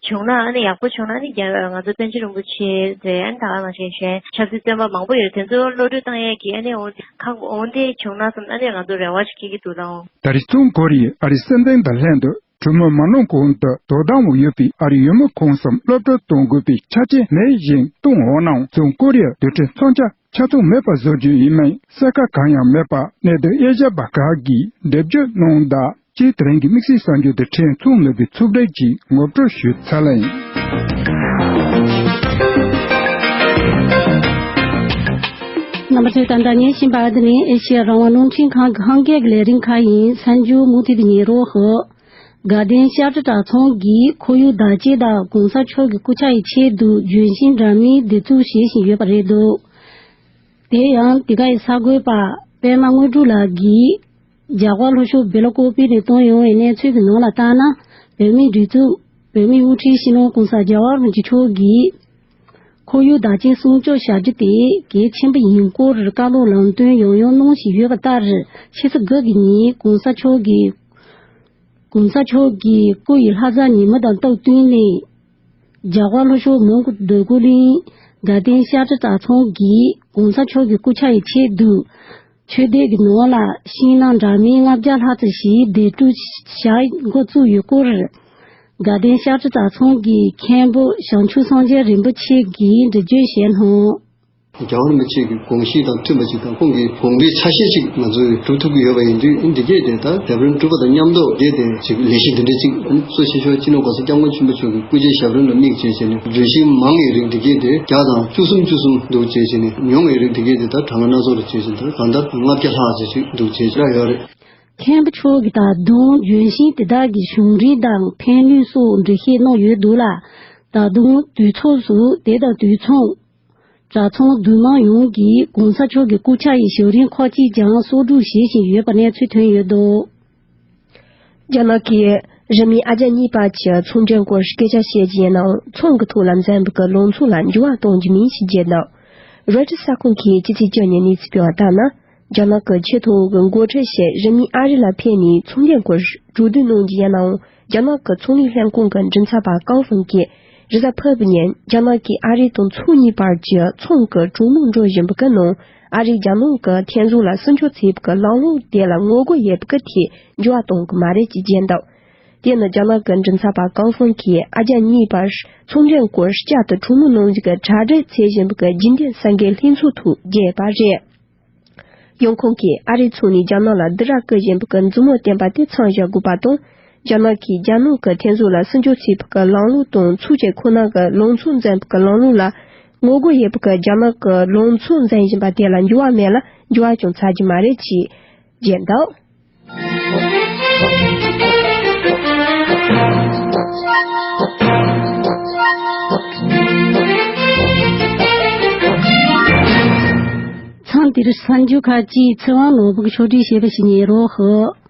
བྱུང་ན་ཨ་ནི་ཡག་པོ་བྱུང་ན་ཨ་ནི་རྒྱ་ང་ཚོ་པཎ་ཆེན་རིན་པོ་ཆེ་རེད། ཨ་ནི་ད་ག་ནང་བཞིན་གཞན་ཆབ་སྲིད་བཙོན་པ་མང་པོ་ཡོད། དེ་ཚོ་གློད་གྲོལ་བཏང་ཡས་ཀྱི་ཨ་ནི་འོ་ཁག་འོ་དེ་བྱུང་ན་བསམ། ཨ་ནི་ང་ཚོ་རེ་བ་ཞིག་སྐྱེ་གི་འདུག་ལགས། ད་རེས་བཙོན་ཁོ་རི་ཡའི་ཨ་རིའི་སྲིད་འཛིན་དང་ལྷན་དུ་གྲོས་མོལ་མ་གནང་གོང་དུ་དོ་དམ་འོག་ཡོད་པའི་ཨ་རིའི་ཡུལ་མི་ཁོང་གསུམ་གློད་གྲོལ་གཏོང་དགོས་པའི་ཆ་རྐྱེན་མེད་བཞིན་བཏང་འོང་ནའང་། བཙོན་ཁོ་རི་ཡའི་རྡུལ་ཕྲན་མཚོན་ཆ་ ཆ་ཚང་མེད་པ་བཟོ་རྒྱུ་ཡིན་མིན་གསལ་ཁ་གང་ཡང་མེད་པ་གནད་དོན་དབྱེ་ཞིབ་པ་ཁག་གིས་འགྲེལ་བརྗོད་གནང་གདའ། ཅེས་དེ་རིང་གི་དམིགས་བསལ་གསར་འགྱུར་དེ་ཕྲན་ཚུགས་ལེགས་པའི་ཚུགས་གྲལ་གྱིས་ངོ་སྤྲོད་ཞུས་ཚར་ལ་ཡིན། རྣམ་པ་ཚོས་ད་ལྟ་ཉན་བཞིན་པ་འདི་ནི་ཨེ་ཤེ་ཡ་རང་དབང་རླུང་འཕྲིན་ཁང་གི་ཧང་སྐད་ཀྱི་ལས་རིམ་ཁག་ཡིན། གསར་འགྱུར་མུ་མཐུད་དུ་ཉན་རོགས་ཞུ། དགའ་ལྡན་ཤར་སྤྲིན་གྲྭ་ཚང་གིས་ཁོར་ཡུག་བདག་གཅེས་དང་གོང་ས་མཆོག་གི་སྐུ་ཕྱྭ་ཡི་ཆེད་དུ་ལྗོན་ཤིང་འདྲ་མིན་འདེབས་འཛུགས་བྱེད་བཞིན་ཡོད་པ་རེད་འདུག་དེ་ཡང་འདི་ག་ཡི་གསར་འགོད་པ་པད་མ་དངོས་གྲུབ་ལགས་ཀྱིས་རྒྱ་གར་ལྷོ་ཕྱོགས་སྦེལ་ཀོབ་ནས་བཏོན་ཡོང་བའི་གནས་ཚུལ་གྱི་ནང་ལ་བལྟས་ན། བོད་མིའི་སྒྲིག་འཛུགས་བོད་མིའི་དབུ་ཁྲིད་སྤྱི་ནོར་༸གོང་ས་༸རྒྱལ་བ་རིན་པོ་ཆེ་མཆོག་གིས་ཁོར་ཡུག་བདག་གཅེས་སྲུང་སྐྱོབ་བྱ་རྒྱུ་དེ་གལ་ཆེན་པོ་ཡིན་སྐོར་བཀའ་སློབ་ལམ་སྟོན་ཡང་ཡང་གནང་བཞིན་ཡོད་པ་ལྟར། ཕྱི་ཚེས་དགུ་གི་ཉིན་༸གོང་ས་མཆོག་གིས་༸གོང་ས་མཆོག་གི་སྐུ་ཡི་ལྷ་བསང་ཉིན་མོ་དང་སྟབས་བསྟུན་ནས། རྒྱ་གར་ལྷོ་ཕྱོགས་མོན་གྷོ་འདོད་རྒུ་གླིང་དགའ་ལྡན་ཤར་སྤྲིན་གྲྭ་ཚང་གིས་༸གོང་ས་མཆོག་གི་སྐུ་ཕྱྭ་ཡི་ཆེད་དུ། ཆོས་སྡེ་གི་ནང་ལ་ཤིང་ནགས་འདྲ་མིན་ལྔ་བརྒྱ་ལྷག་ཙམ་ཞིག་འདེབས་སྒྲུག་བྱ་འགོ་བཙུགས་ཡོད་སྐོར། དགའ་ལྡན་ཤར་སྤྲིན་གྲྭ་ཚང་གི་མཁན་པོ་བྱང་ཆུབ་སངས་རྒྱས་རིན་པོ་ཆེ་གིས་འགྲེལ་བརྗོད་བྱས་སྣང་། རྒྱལ་བ་རིན་པོ་ཆེ་གི་དགོངས་གཞི་དང་མཐུན་པ་ཞིག་དང་ཁོང་གི་དགོངས་པའི་ཆ་ཤས་ཤིག་ང་ཚོས་སྒྲུབ་ཐུབ་ཀྱི་ཡོད་པ་ཡིན་དུས། འདི་གས་དེ་ད་ཞབས་རིམ་སྒྲུབ་པ་དང་མཉམ་དུ་དེ་དེ་ཅིག་ལས་གཞི་འདི་འདྲ་ཅིག་གཙོ་ཆེ་ཤོས་སྤྱི་ནོར་༸གོང་ས་༸སྐྱབས་མགོན་ཆེན་པོ་མཆོག་གི་སྐུ་ཕྱྭའི་ཞབས་རིམ་ལ་དམིགས་བྱས་བྱས་ནས་ལྗོན་ཤིང་མང་བའི་རིགས་འདི་གས་དེ་བརྒྱ་དང་བཅུ་གསུམ་བཅུ་གསུམ་འདུག་བྱས་བྱས་ནས། ཉུང་བའི་རིགས་འདི་གས་དེ་ད་གྲངས་ཀ་སྣ་ཚོགས་རུ་བྱས་བྱས་ད་གང་ལྟར་ལྔ་བརྒྱ་ལྷག་ཙམ་ཞིག་འདུག་བྱས་བྱས་ཡོད་རེད། མཁན་པོ་མཆོག་གིས་ད་དུང་ལྗོན་ཤིང་དེ་དག་གི་བྱུང་རིམ་དང་ཕན་ནུས་སོགས་འགྲེལ་བཤད་གནང་ཡོད་འདུག་ལ། ད་དུང་དུས་མཚུངས་སུ་དེ་དང་དུས་མཚུངས། གྲྭ་ཚང་བདུན་མང་ཡོངས་ཀྱིས་༸གོང་ས་མཆོག་གི་སྐུ་ཕྱྭ་ཡི་ཞབས་རིམ་ཁག་ཅིག་ཀྱང་གསོག་སྒྲུབ་བྱེད་བཞིན་ཡོད་པ་གནས་ཚུལ་ཐོན་ཡོད་འདུག་རྒྱ་ནག་གིས་རིན་མེད་ཨ་རྒྱ་གཉིས་པ་གྱི་ཚོང་འབྲེལ་སྐོར་སྐད་ཆ་བཤད་རྒྱུ་ཡིན་ནའང་། ཚོང་གི་ཐོག་ལ་འཛིན་པའི་ལང་ཚོ་ལ་འགྱུར་བ་གཏོང་རྒྱུ་མིན་ཞེས་བརྗོད་འདུག་རོའི་ཊར་གསར་ཁང་གིས་ཕྱི་ཚེས་བཅུ་ཉིན་གནས་ཚུལ་སྤེལ་བ་ལྟར་ན། རྒྱ་ནག་གི་ཆེས་མཐོ་བོ་གི་འགོ་ཁྲིད་ཞིག་རིན་མེད་ཨ་རི་ལ་ཕེབས་ནས་ཚོང་འབྲེལ་སྐོར་གྲོས་བསྡུར་གནང་རྒྱུ་ཡིན་ནའང་། རྒྱ་ནག་གི་ཚོང་ལས་ལྷན་ཁང་གི་མགྲིན་ཚབ་པ་ཀའོ་ཧྥང་གིས། རེས་གཟའ་ཕུར་བུ་ཉིན་རྒྱ་ནག་གིས་ཨ་རི་དང་མཚོ་གཉིས་བར་གྱི་ཚོང་གི་གྲོས་མོལ་འགྲོ་བཞིན་པའི་ནང་། ཨ་རིས་རྒྱ་ནག་གི་ཐན་ཟུག་ལ་སྲུང་སྐྱོབ་བྱེད་པའི་ལམ་ལུགས་དེ་ལ་ངོ་རྒོལ་ཡོད་པའི་ཐད་འགྱུར་བ་གཏོང་གི་མ་རེད་ཅེས་བརྗོད་འདུག་དེ་ནི་རྒྱ་ནག་གི་མགྲིན་ཚབ་པ་ཀའོ་ཧྥང་གིས་ཨ་རྒྱ་གཉིས་བར་ཚོང་འབྲེལ་སྐོར་བསྐྱར་དུ་གྲོས་མོལ་གནང་རྒྱུ་གི་གྲ་སྒྲིག་བྱེད་བཞིན་པའི་རྒྱུན་ལྡན་གསར་འགོད་ལྷན་ཚོགས་ཐོག་བརྗོད་པ་རེད། ཡང་ཁོང་གིས་ཨ་རིའི་ཚོགས་ནས་རྒྱ་ནག་ལ་སྡིགས་ར་བསྐུལ་བཞིན་པའི་མཛུབ་མོ་བསྟན་པ་དེ་མཚམས་བཞག་དགོས་པ་དང་། རྒྱ་ནག་གིས་རྒྱ་ནག་གི་ཐན་ཟུག་ལ་སྲུང་སྐྱོབ་བྱེད་པའི་ལམ་ལུགས་དང་། ཚོགས་ཆེན་ཁོ་ན་གི་ལང་ཚོ་འཛིན་པའི་ལམ་ལུགས་ལ་ངོ་རྒོལ་ཡོད་པའི་རྒྱ་ནག་གི་ལང་ཚོ་འཛིན་བཞིན་པ་དེ་ལ་འགྱུར་བ་མེད་ལ་འགྱུར་བ་ཀྱང་ཚར་རྒྱུ་མ་རེད་ཅེས་བརྗོད་འདུག་མཚམས་འདིར་གསར་འགྱུར་ཁག་ཅིག་ཚེ་དབང་ནོར་བུ་གིས་ཕྱོགས་སྒྲིག་བྱས་པ་ཞིག་ཉན་རོགས་ཞུ།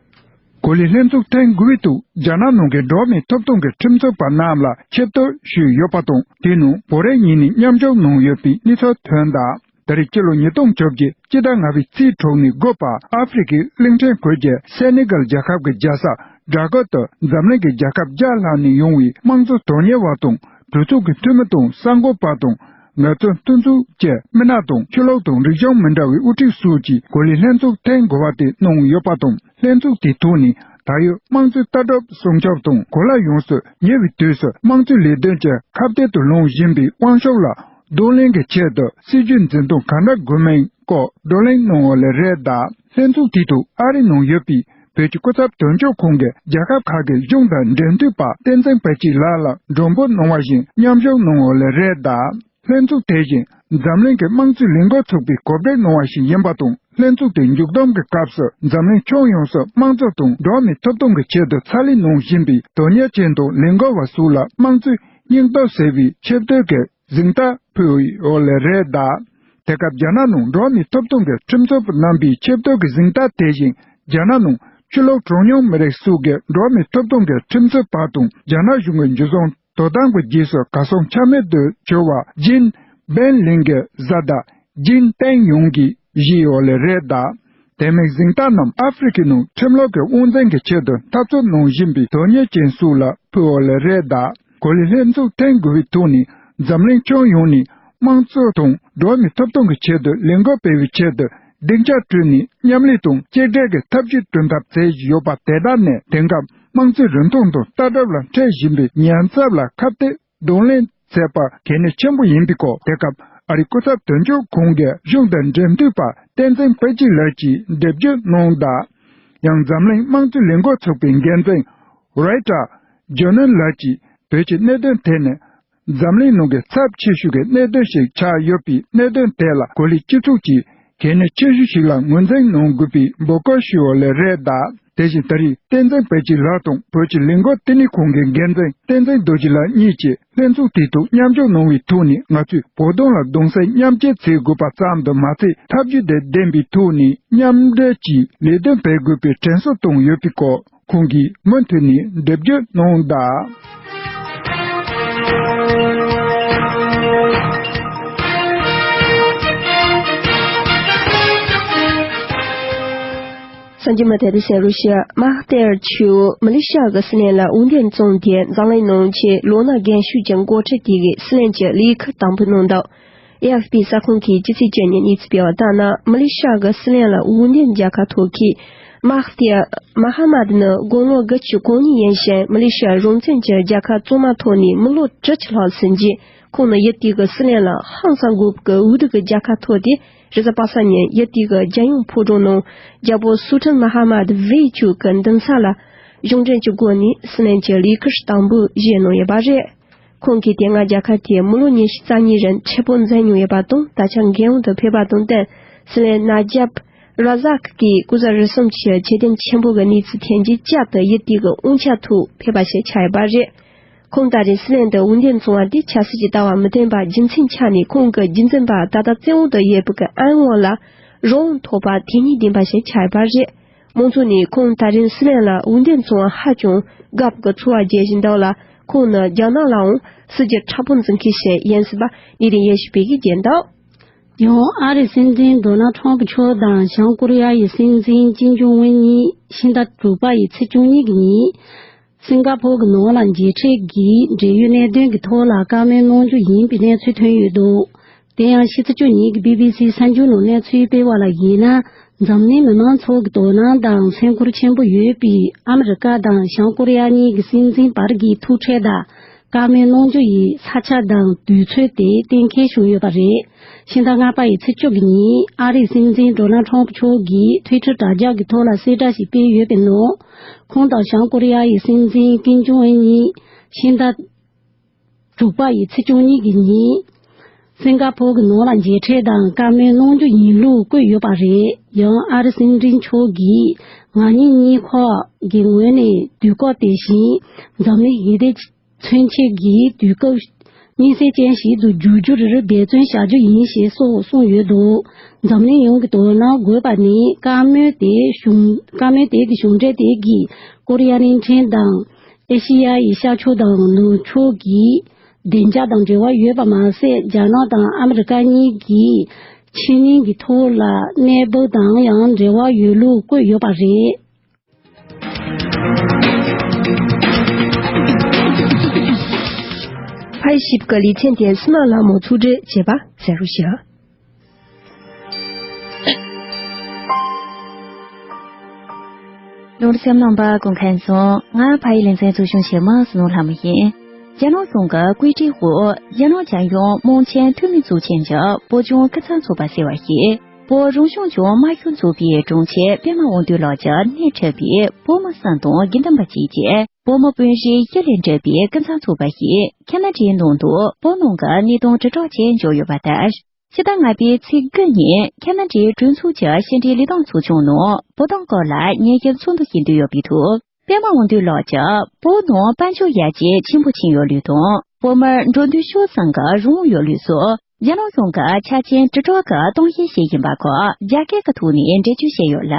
གོ་ལའི་ལྷན་ཚོགས་ཐེངས་དགུ་པའི་ཐོག་རྒྱ་ནག་ནང་གི་འགྲོ་བ་མིའི་ཐོབ་ཐང་གི་ཁྲིམས་རྩོད་པ་རྣམས་ལ་ཆེ་བསྟོད་ཞུས་ཡོད་པ་དང་། དེའི་ནང་བོད་རིགས་གཉིས་ནས་མཉམ་ཞུགས་གནང་ཡོད་པའི་གནས་ཚུལ་ཐོན་གདའ། ད་རེས་སྤྱི་ལོ་ཉིས་སྟོང་བཅོ་བརྒྱད་སྤྱི་ཟླ་ལྔ་པའི་ཚེས་དྲུག་ནས་དགུ་བར་ཨ་ཧྥེ་རི་ཁའི་གླིང་ཕྲན་ཁུལ་གྱི་སེ་ནེ་གལ་རྒྱལ་ཁབ་ཀྱི་རྒྱལ་ས་ཌ་ཀར་དུ་འཛམ་གླིང་གི་རྒྱལ་ཁབ་བརྒྱ་ལྷག་ནས་ཡོང་བའི་དམངས་གཙོ་དོན་གཉེར་བ་དང་གྲོས་ཚོགས་ཀྱི་འཐུས་མི་དང་གསར་འགོད་པ་དང་། ངལ་རྩོལ་འཐུས་ཚོགས་ཀྱི་མི་སྣ་དང་ཆོས་ལུགས་དང་རིག་གཞུང་མི་འདྲ་བའི་དབུ་ཁྲིད་སོགས་ཀྱིས་གོ་ལའི་ལྷན་ཚོགས་ཐེངས་དགུ་པ་དེ་གནང་ཡོད་པ་དང་། ལྷན་ཚོགས་དེའི་ཐོག་ནས་ད་ཡོད་དམངས་གཙོའི་ལྟ་གྲུབ་སྲུང་སྐྱོབ་དང་གོ་ལ་ཡོངས་སུ་ཉེ་བའི་དུས་སུ་དམངས་གཙོའི་ལས་དོན་གྱི་ཁ་གཏད་དུ་ལངས་བཞིན་པའི་དབང་ཤུགས་ལ་གདོང་ལེན་གྱི་ཆེད་དུ་སྲིད་ཇུས་འཛིན་སྟངས་ག་འདྲ་དགོས་མིན་སྐོར་བགྲོ་གླེང་གནང་བ་ལས་རེད་གདའ། ལྷན་ཚོགས་དེའི་ཐོག་ཨ་རིའི་ནང་ཡོད་པའི་བོད་ཀྱི་སྐུ་ཚབ་དོན་གཅོད་ཁང་གི་རྒྱལ་ཁབ་ཁག་གི་གཞུང་དང་འབྲེལ་མཐུད་པ་བསྟན་འཛིན་དཔལ་སྐྱིད་ལགས་ལ་མགྲོན་འབོད་གནང་བ་བཞིན་མཉམ་ཞུགས་གནང་བ་ལས་རེད་གདའ། ལྷན་ཚོགས་དེ་བཞིན་འཛམ་གླིང་གི་དམངས་གཙོའི་ལས་འགུལ་ཚོགས་པས་གོ་སྒྲིག་གནང་བ་ཞིག་ཡིན་པ་དང་། ལྷན་ཚོགས་དེ་མཇུག་བསྡོམས་ཀྱི་སྐབས་སུ་འཛམ་གླིང་ཁྱོན་ཡོངས་སུ་དམངས་གཙོ་དང་འགྲོ་བ་མིའི་ཐོབ་ཐང་གི་ཆེད་དུ་ཕྱག་ལས་གནང་བཞིན་པའི་དོན་གཉེར་ཅན་དང་ལས་འགུལ་བ་སོགས་ལ་དམངས་གཙོའི་སྙིང་སྟོབས་ཟེར་བའི་ཆེ་བསྟོད་ཀྱི་གཟེངས་རྟགས་ཕུལ་ཡོད་ལས་རེད་གདའ། དེ་སྐབས་རྒྱ་ནག་ནང་འགྲོ་བ་མིའི་ཐོབ་ཐང་གི་ཁྲིམས་རྩོད་པ་རྣམ་པའི་ཆེ་བསྟོད་ཀྱི་གཟེངས་རྟགས་དེ་བཞིན་རྒྱ་ནག་ནང་ཆོས་ལུགས་གྲངས་ཉུང་མི་རིགས་སོགས་ཀྱི་འགྲོ་བ་མིའི་ཐོབ་ཐང་གི་ཁྲིམས་རྩོད་པ་དང་རྒྱ་ནག་གཞུང་གི་འཇུ་བཟུང་དོ་དམ་གྱི་རྗེས་སུ་གར་སོང་ཆ་མེད་དུ་གྱུར་བ་ཇིན་བན་ལིང་གི་བཟའ་ཟླ་ཇིན་ཏན་ཡུང་གིས་བཞེས་ཡོད་ལས་རེད་གདའ། དེ་མིན་གཟེངས་རྟགས་རྣམས་ཨ་ཧྥེ་རི་ཁའི་ནང་ཁྲིམས་ལུགས་ཀྱི་དབང་འཛིན་གྱི་ཆེད་དུ་འཐབ་རྩོད་གནང་བཞིན་པའི་དོན་གཉེར་ཅན་སོགས་ལ་ཕུལ་ཡོད་ལས་རེད་གདའ། གོ་ལའི་ལྷན་ཚོགས་ཐེངས་དགུ་པའི་ཐོག་ནས་འཛམ་གླིང་ཁྱོན་ཡོངས་ནས་དམངས་གཙོ་དང་འགྲོ་བ་མིའི་ཐོབ་ཐང་གི་ཆེད་དུ་ལས་འགུལ་སྤེལ་བའི་ཆེད་དུ་སྡིངས་ཆ་བསྐྲུན་ནས་མཉམ་ལས་དང་གཅིག་སྒྲིལ་གྱི་ཐབས་ཇུས་བསྐྲུན་ཐབས་བྱེད་བཞིན་ཡོད་པ་དེ་དག་ནི་དེང་སྐབས་དམངས་གཙོའི་རིན་ཐང་དང་ལྟ་གྲུབ་ལ་འཕྲད་བཞིན་པའི་ཉེན་ཚབས་ལ་ཁ་གཏད་གདོང་ལེན་བྱེད་པ་གལ་གནད་ཆེན་པོ་ཡིན་པའི་སྐོར། དེ་སྐབས་ ཨ་རིའི་སྐུ་ཚབ་དོན་གཅོད་ཁང་གི་གཞུང་དང་འབྲེལ་མཐུད་པ་བསྟན་འཛིན་དཔལ་སྐྱིད་ལགས་ཀྱིས་འགྲེལ་བརྗོད་གནང་གདའ། ཡང་འཛམ་གླིང་དམངས་གཙོའི་ལས་འགུལ་ཚོགས་པའི་འགན་འཛིན་རའི་ཊར་ཇོ་ནན་ལགས་ཀྱིས་བོད་ཀྱི་གནད་དོན་དེ་ནི་འཛམ་གླིང་ནང་གི་ཚབས་ཆེ་ཤོས་ཀྱི་གནད་དོན་ཞིག་ཆགས་ཡོད་པའི་གནད་དོན་དེ་ལ་གོ་ལའི་སྤྱི་ཚོགས་ཀྱིས་གལ་གནད་ཆེ་ཤོས་ཤིག་ལ་ངོས་འཛིན་གནང་དགོས་པའི་འབོད་སྐུལ་ཞུས་པ་ལས་རེད་གདའ། དེ་བཞིན་ད་རེས་བསྟན་འཛིན་དཔལ་སྐྱིད་ལགས་དང་བོད་ཀྱི་ལས་འགུལ་བསྟི་གནས་ཁང་གི་འགན་འཛིན་བསྟན་འཛིན་རྡོ་རྗེ་ལགས་གཉིས་ཀྱིས་ལྷན་ཚོགས་དེའི་ཐོག་མཉམ་ཞུགས་གནང་བའི་ཐོག་ནས་ང་ཚོས་བོད་དོན་ལ་གདུང་སེམས་མཉམ་སྐྱེད་བྱེད་དགོས་པ་ཙམ་དུ་མ་ཟད། ཐབས་ཇུས་དེ་ལྡན་པའི་ཐོག་ནས་མཉམ་འབྲེལ་གྱིས་ལས་དོན་སྤེལ་དགོས་པའི་དྲན་གསོ་བཏང་ཡོད་པའི་སྐོར་ཁོང་གིས་མུ་མཐུད་ནས་འགྲེལ་བརྗོད་གནང་གདའ། གསར་འགྱུར་མ་དེ་དུ་སེ་རུ་ཤི་ཡ་མཱ་ཧ་ཏེར་ཆུ་མ་ལེ་ཤི་ཡ་གི་སྲིད་བློན་ལ་འོས་འདེམས་བྱུང་སྟེ་འཛམ་གླིང་ནང་ཆེས་ལོ་ན་རྒན་ཤོས་ཀྱི་འགོ་ཁྲིད་དེ་གི་སྲིད་བློན་གྱི་ལས་ཁུར་དང་པོ་གནང་འདུག་ཨེ་ཨེཕ་པི་གསར་ཁང་གིས་ཕྱི་ཚེས་བཅུ་ཉིན་གནས་ཚུལ་སྤེལ་བ་ལྟར་ན། མ་ལེ་ཤི་ཡ་གི་སྲིད་བློན་ལ་འོས་འདེམས་རྒྱལ་ཁ་ཐོབ་མཁན་མཱ་ཧ་ཏེར་མ་ཧ་མད་ནི་དགུང་ལོ་དགུ་བཅུ་གོ་གཉིས་ཡིན་ཞིང་། མ་ལེ་ཤི་ཡ་རང་བཙན་གྱི་རྒྱལ་ཁ་བཙོང་མ་ཐོག་ནས་མི་ལོ་དྲུག་ཅུ་ལྷག་ཟིན་རྗེས། ཁོང་ནི་ཡུལ་དེའི་གི་སྲིད་བློན་ལ་ཧང་སང་དགོས་ཀྱི་འོས་བསྡུ་གི་རྒྱལ་ཁ་ཐོབ་སྟེ། རེས་གཟའ་པ་སངས་ཉིན་ཡུལ་དེའི་གི་རྒྱལ་ཡོངས་ཕོ་བྲང་ནང་རྒྱལ་པོ་སུལ་ཏན་མ་ཧ་མད་བེ་བཅུ་གི་མདུན་ས་ལ་གཞུང་འབྲེལ་གྱི་སྒོ་ནས་སྲིད་བློན་གྱི་ལས་ཁུར་དང་པོ་བཞེས་གནང་ཡོད་པ་རེད། ཁོང་གིས་དེ་སྔ་རྒྱལ་ཁབ་དེའི་མི་ལོ་ཉི་ཤུ་རྩ་གཉིས་རིང་ཁྲི་འཕང་འཛིན་མྱོང་ཡོད་པ་དང་། ད་ཆ་མགོན་དབང་དུ་ཕེབས་པ་དང་བསྟུན། སྲིད་བློན་ན་ཇབ་ར་ཟག་གིས་སྐུ་ཚབ་རུ་གསུམ་གྱི་ཆེ་འདེམས་ཆེན་པོ་གི་གནས་ཚུལ་ཐོན་རྗེས་བསྐྱར་དུ་ཡུལ་དེའི་གི་དབང་ཆ་ཐོག་ཕེབས་པ་ཞིག་ཆགས་ཡོད་པ་རེད། ཁོང་ད་རེས་སྲིད་བློན་དུ་འོས་འདེམས་བྱུང་བ་དེ་ཆབ་སྲིད་ཀྱི་ལྟ་བ་མི་མཐུན་པ་རྒྱུ་མཚན་ཆགས་ནས། ཁོང་གི་རྒྱུན་འཛིན་པ་ད་ལྟ་བཙན་འོག་ཏུ་ཡོད་པའི་གི་ཨན་ཝང་ལ་རང་དབང་ཐོབ་པ་དེ་ཉིད་བདེན་པ་ཞིག་ཆགས་ཡོད་པ་རེད། མང་ཚོགས་ནས་ཁོང་ད་རེས་སྲིད་བློན་ལ་འོས་འདེམས་བྱུང་བ་ཧ་ཅང་དགའ་པོ་གི་ཚོར་བ་རྒྱས་བཞིན་འདུག་ལ། ཁོང་ནི་རྒྱ་ནག་ལའང་སྲིད་ཇུས་མཁྲེགས་པོ་འཛིན་མཁན་ཞིག་ཡིན་སྲིད་པ་ལས་རིང་ཡེ་ཤུ་པའི་གི་རྒྱན་འདུག་ཡང་ཨ་རིའི་སྲིད་འཛིན་ཌོ་ནལ་ཁྲོམ་ཕུ་མཆོག་དང་བྱང་ཀོ་རི་ཡ་ཡི་སྲིད་འཛིན་ཀིམ་ཇོང་ཨུན་གཉིས་ཕྱི་ཟླ་དྲུག་པ་ཡི་ཚེས་བཅུ་གཉིས་ཀྱི་ཉིན། སིང་ག་ཕོར་གྱི་ནང་ལ་མཇལ་འཕྲད་ཀྱིས་འབྲེལ་ཡོད་གནད་དོན་གྱི་ཐོག་ལ་བཀའ་མོལ་གནང་རྒྱུ་ཡིན་པའི་གནས་ཚུལ་ཐོན་ཡོད་འདུག་དེ་ཡང་ཕྱི་ཚེས་བཅུ་ཉིན་གྱི་བི་བི་སི་གསར་འགྱུར་ནང་གནས་ཚུལ་སྤེལ་བ་ལ་གཞིགས་ན། འཛམ་གླིང་མི་མང་ཚོ་གི་དོ་སྣང་དང་སེམས་ཁུར་ཆེན་པོ་ཡོད་པའི་ཨ་མི་རི་ཀ་དང་བྱང་ཀོ་རི་ཡ་གཉིས་ཀྱི་སྲིད་འཛིན་བར་གྱི་ཐུག་འཕྲད་དང་བཀའ་མོལ་གནང་རྒྱུ་ཡི་ས་ཆ་དང་དུས་ཚོད་དེ་གཏན་འཁེལ་བྱུང་ཡོད་པ་རེད། ཕྱི་ཟླ་ལྔ་པ་ཡི་ཚེས་བཅུ་གི་ཉིན་ཨ་རིའི་སྲིད་འཛིན་ཌོ་ནལ་ཁྲོམ་ཕུ་མཆོག་གིས་ཐུའི་ཊར་དྲ་རྒྱ་གི་ཐོག་ལ་གསལ་བསྒྲགས་ཤིག་སྤེལ་ཡོད་པའི་ནང་། ཁོང་དང་བྱང་ཀོ་རི་ཡ་ཡི་སྲིད་འཛིན་ཀིམ་ཇོང་ཨུན་གཉིས་ཕྱི་ཟླ་དྲུག་པ་ཡི་ཚེས་བཅུ་གཉིས་ཀྱི་ཉིན། སིང་ག་ཕོར་གྱི་ནང་ལ་མཇལ་འཕྲད་དང་བཀའ་མོལ་གནང་རྒྱུ་ཡིན་ལུགས་བཀོད་ཡོད་པ་རེད། ཡང་ཨ་རི་སྲིད་འཛིན་མཆོག་གིས་ང་གཉིས་གཉིས་ཁོག་གི་ངོས་ནས་དུས་སྐབས་དེ་བཞིན་འཛམ་གླིང་ཞི་བདེ་མཚོན་ཆེད་ཀྱི་དུས་སྐབས་མངོན་གསལ་ཅན་ཞིག་ཏུ་འགྱུར་རྒྱུར་འབད་བརྩོན་བྱ་རྒྱུ་ཡིན་ཞེས་སོགས་གསུངས་ཡོད་འདུག་འཛམ་གླིང་ཡོངས་ཀྱི་དོ་སྣང་དགོས་པ་ནི་བཀའ་མོལ་དེ་གཞུང་བཀའ་མོལ་དེ་གི་གཞུང་འབྲེལ་དེ་གིས་ཀོ་རི་ཡ་གླིང་ཕྲན་དང་། ཨེ་ཤི་ཡ་ཡི་ཤར་ཕྱོགས་དང་ནུབ་ཕྱོགས་ཀྱི་བདེ་འཇགས་དང་འབྲེལ་བ་ཡོད་པ་མ་ཟད། རྒྱ་ནག་དང་ཨ་མི་རི་ཀ་གཉིས་ཀྱིས་ཕྱི་གླིང་གི་ཐོག་ལ་གནས་བབ་དང་ཡང་འབྲེལ་བ་ཡོད་ལུགས་བཀོད་ཡོད་པ་རེད། ཕ་ཡི་ཞིབ་ཀྱི་ལེ་ཚན་དེ་སི་མ་ལྷ་མོ་ཚུགས་སྒྲིག་བྱས་པ་ཟེར་རོ་ཞེས། ལུང་སེམས་ནང་པ་ཀུན་མཁྱེན་སོང་། ང་ཕ་ཡི་ལེ་ཚན་གཙོ་སྐྱོང་བྱེད་མི་སུ་ནོ་ལྷ་མོ་ཡིན། རྒྱ་ནག་གཞུང་གི་བཀོད་སྒྲིག་འོག་རྒྱ་ནག་རྒྱལ་ཡོངས་དམངས་ཆེན་འཐུས་མི་ཚོགས་ཆེན་གྱི་བོད་ལྗོངས་ཀུན་བཟང་ཚོགས་པ་ཟེར་བ་ཞིག་བོད་རང་སྐྱོང་ལྗོངས་དམར་ཤོག་ཚོགས་པའི་དྲུང་ཆེ་པད་མ་དབང་འདུས་ལགས་ཀྱིས་སྣེ་ཁྲིད་པའི་བོད་མི་གསུམ་དང་དགེ་འདུན་པ་གཅིག་བཅས་བོད་མི་སྤུན་རིགས་བཞི་ལས་གྲུབ་པའི་ཀུན་བཟང་ཚོགས་པ་ཞིག་ཁ་ན་ཌའི་ནང་དུ་བོད་ནང་གི་གནས་སྟངས་དྲིལ་བསྒྲགས་བྱེད་འབྱོར་ཡོད་པ་ལྟར། ཕྱི་ཟླ་ལྔ་པའི་ཚེས་དགུ་ཉིན་ཁ་ན་ཌའི་གྲོས་ཚོགས་ཀྱི་ཕྱི་འབྲེལ་ལས་དོན་ཚོགས་ཆུང་ནང་བོད་དོན་སྐོར་ལ་ཉན་ཞིབ་ཚོགས་འདུ་ཞིག་འདུས་ཡོད་པའི་ཐོག་པད་མ་དབང་འདུས་ལགས་ཀྱིས་བོད་ནང་དཔལ་འབྱོར་ཡར་རྒྱས་ཆེན་པོ་ཕྱིན་ཡོད་ལུགས་དང་། བོད་མིར་འགྲོ་འདུག་ཕྱོགས་གསུམ་གྱི་རང་དབང་ཡོད་ལུགས་སོགས་རྒྱ་ནག་གཞུང་གི་ཆ་རྐྱེན་དྲིལ་བསྒྲགས་ཀྱི་གཏམ་བཤད་བྱེད་བཞིན་པ་ཁག་རྒྱ་སྐད་ཀྱི་ཐོག་ནས་འགྲེལ་བརྗོད་བྱས་ཡོད་ལ།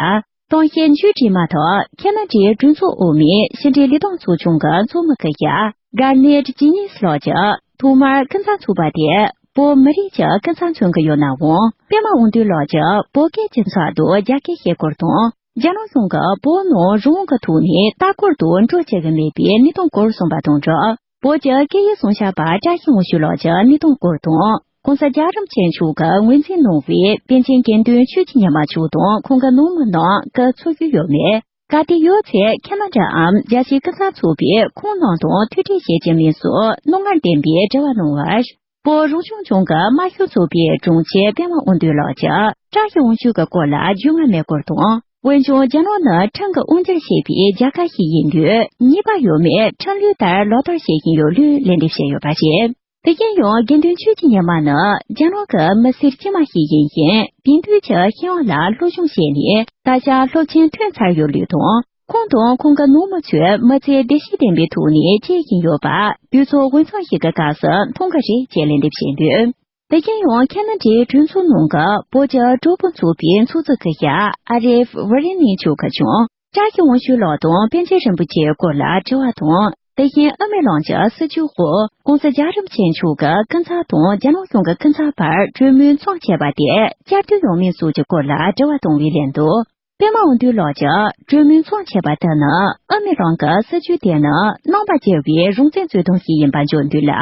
གཏམ་བཤད་མཇུག་སྒྲིལ་མ་ཐག་ཁ་ན་ཌའི་གྲོས་ཚོགས་འོག་མའི་ཕྱི་འབྲེལ་ལས་དོན་ཚོགས་ཆུང་གི་ཚོགས་མི་སྐུ་ཞབས་གར་ནེཊ་ཇི་ནིས་ལགས་ཀྱིས་ཐོག་མར་ཀུན་བཟང་ཚོགས་པ་དེ་བོད་མི་རིགས་ཀྱི་ཀུན་བཟང་མཚོན་གྱི་ཡོད་ནའང་། པད་མ་དབང་འདུས་ལགས་ཀྱིས་བོད་སྐད་ཀྱི་མཚམས་སུ་རྒྱ་སྐད་བཤད་སྐོར་དང་། རྒྱ་ནག་གཞུང་གིས་བོད་ནང་རང་དབང་གི་ཐོག་ནས་ལྟ་སྐོར་དུ་འགྲོ་བཅུག་གི་མེད་པའི་གནས་སྟངས་སྐོར་གསུངས་པ་དང་སྦྲགས། བོད་ཀྱི་སྐད་ཡིག་སྲུང་སྐྱོབ་པ་བཀྲ་ཤིས་དབང་ཕྱུག་ལགས་ཀྱི་གནས་སྟངས་སྐོར་དང་། ༸གོང་ས་༸རྒྱལ་བ་རིན་པོ་ཆེ་མཆོག་གིས་ངོས་འཛིན་གནང་བའི་པཎ་ཆེན་དགེ་འདུན་ཆོས་ཀྱི་ཉི་མ་མཆོག་དང་ཁོང་གི་ནང་མི་རྣམས་སྐུ་འཚོ་བཞུགས་ཡོད་མེད། གལ་ཏེ་ཡོད་ཚེ་ཁ་ན་ཌའམ་རྒྱལ་སྤྱིའི་ཀུན་བཟང་ཚོགས་པས་ཁོང་རྣམས་དང་ཐུག་འཕྲད་བྱེད་ཀྱི་མིན་སོགས་རྣོ་ངར་ལྡན་པའི་དྲི་བ་གནང་བར། བོད་རང་སྐྱོང་ལྗོངས་ཀྱི་དམར་ཤོག་ཚོགས་པའི་དྲུང་ཆེ་པད་མ་དབང་འདུས་ལགས་ཀྱིས་བཀྲ་ཤིས་དབང་ཕྱུག་གི་སྐོར་ལ་རྒྱུས་མངའ་མེད་སྐོར་དང་། འོན་ཀྱང་རྒྱ་ནག་ནི་ཁྲིམས་ཀྱི་དབང་སྒྱུར་བྱེད་པའི་རྒྱལ་ཁབ་ཞིག་ཡིན་དུས་ཉེས་པ་ཡོད་མེད་ཁྲིམས་ལུགས་ལྟར་ལག་བསྟར་བྱེད་བཞིན་ཡོད་ལུགས་ལན་འདེབས་བྱས་ཡོད་པ་རེད། དེ་བཞིན་ཡང་དགེ་འདུན་ཆོས་ཀྱི་ཉི་མ་ནི་རྒྱ་ནག་གི་མི་སེར་དཀྱུས་མ་ཞིག་ཡིན་ཞིང་དེང་དུས་ཀྱི་ཤེས་ཡོན་ལ་སློབ་སྦྱོང་བྱས་ནས་ད་ཆ་སློབ་ཆེན་ཐོན་ཚར་ཡོད་ལུགས་དང་། ཁོང་དང་ཁོང་གི་ནུ་མོ་ཚོས་མི་ཚེ་བདེ་སྐྱིད་ལྡན་པའི་ཐོག་ནས་སྐྱེལ་བཞིན་ཡོད་པ་དུས་ཚོད་འོས་འཚམ་ཞིག་གི་སྐབས་སུ་མཐོང་གི་རེད་ཅེས་ལན་འདེབས་བྱས་འདུག་དེ་བཞིན་ཡང་ཁེ་ན་ཌའི་གྲོས་ཚོགས་ནང་གི་བོད་ཀྱི་གྲོགས་པོ་ཚོགས་པའི་ཚོགས་གཙོ་སྐུ་ཞབས་ཨ་རིབ་ཝི་རི་ནི་མཆོག་གིས་ཀྱང་བཀྲ་ཤིས་དབང་ཕྱུག་ལགས་དང་པཎ་ཆེན་རིན་པོ་ཆེའི་སྐོར་ལ་དྲི་བ་དང་། དེ་བཞིན་ཨ་མེ་གླིང་གི་སྲིད་བྱུས་འོག་༧གོང་ས་རྒྱལ་རིན་པོ་ཆེ་མཆོག་གི་སྐུ་ཚབ་དང་རྒྱ་ནག་གཞུང་གི་སྐུ་ཚབ་བར་གྲོས་མོལ་མཚམས་ཆད་པ་དེ་བསྐྱར་ཟློས་ཡོང་མིན་སོགས་ཀྱི་སྐོར་ལ་དྲི་བ་བཏང་བའི་ལན་དུ། པད་མ་དབང་འདུས་ལགས་ཀྱིས་གྲོས་མོལ་མཚམས་ཆད་པ་དེ་ནི་ཨ་མེ་རང་གི་སྲིད་བྱུས་དེ་ནི་རྣམ་པར་རྒྱལ་བའི་རང་བཙན་རྩོད་སྟངས་ཤིག་ཡིན་པ་འཇོག་འདུག་ལ།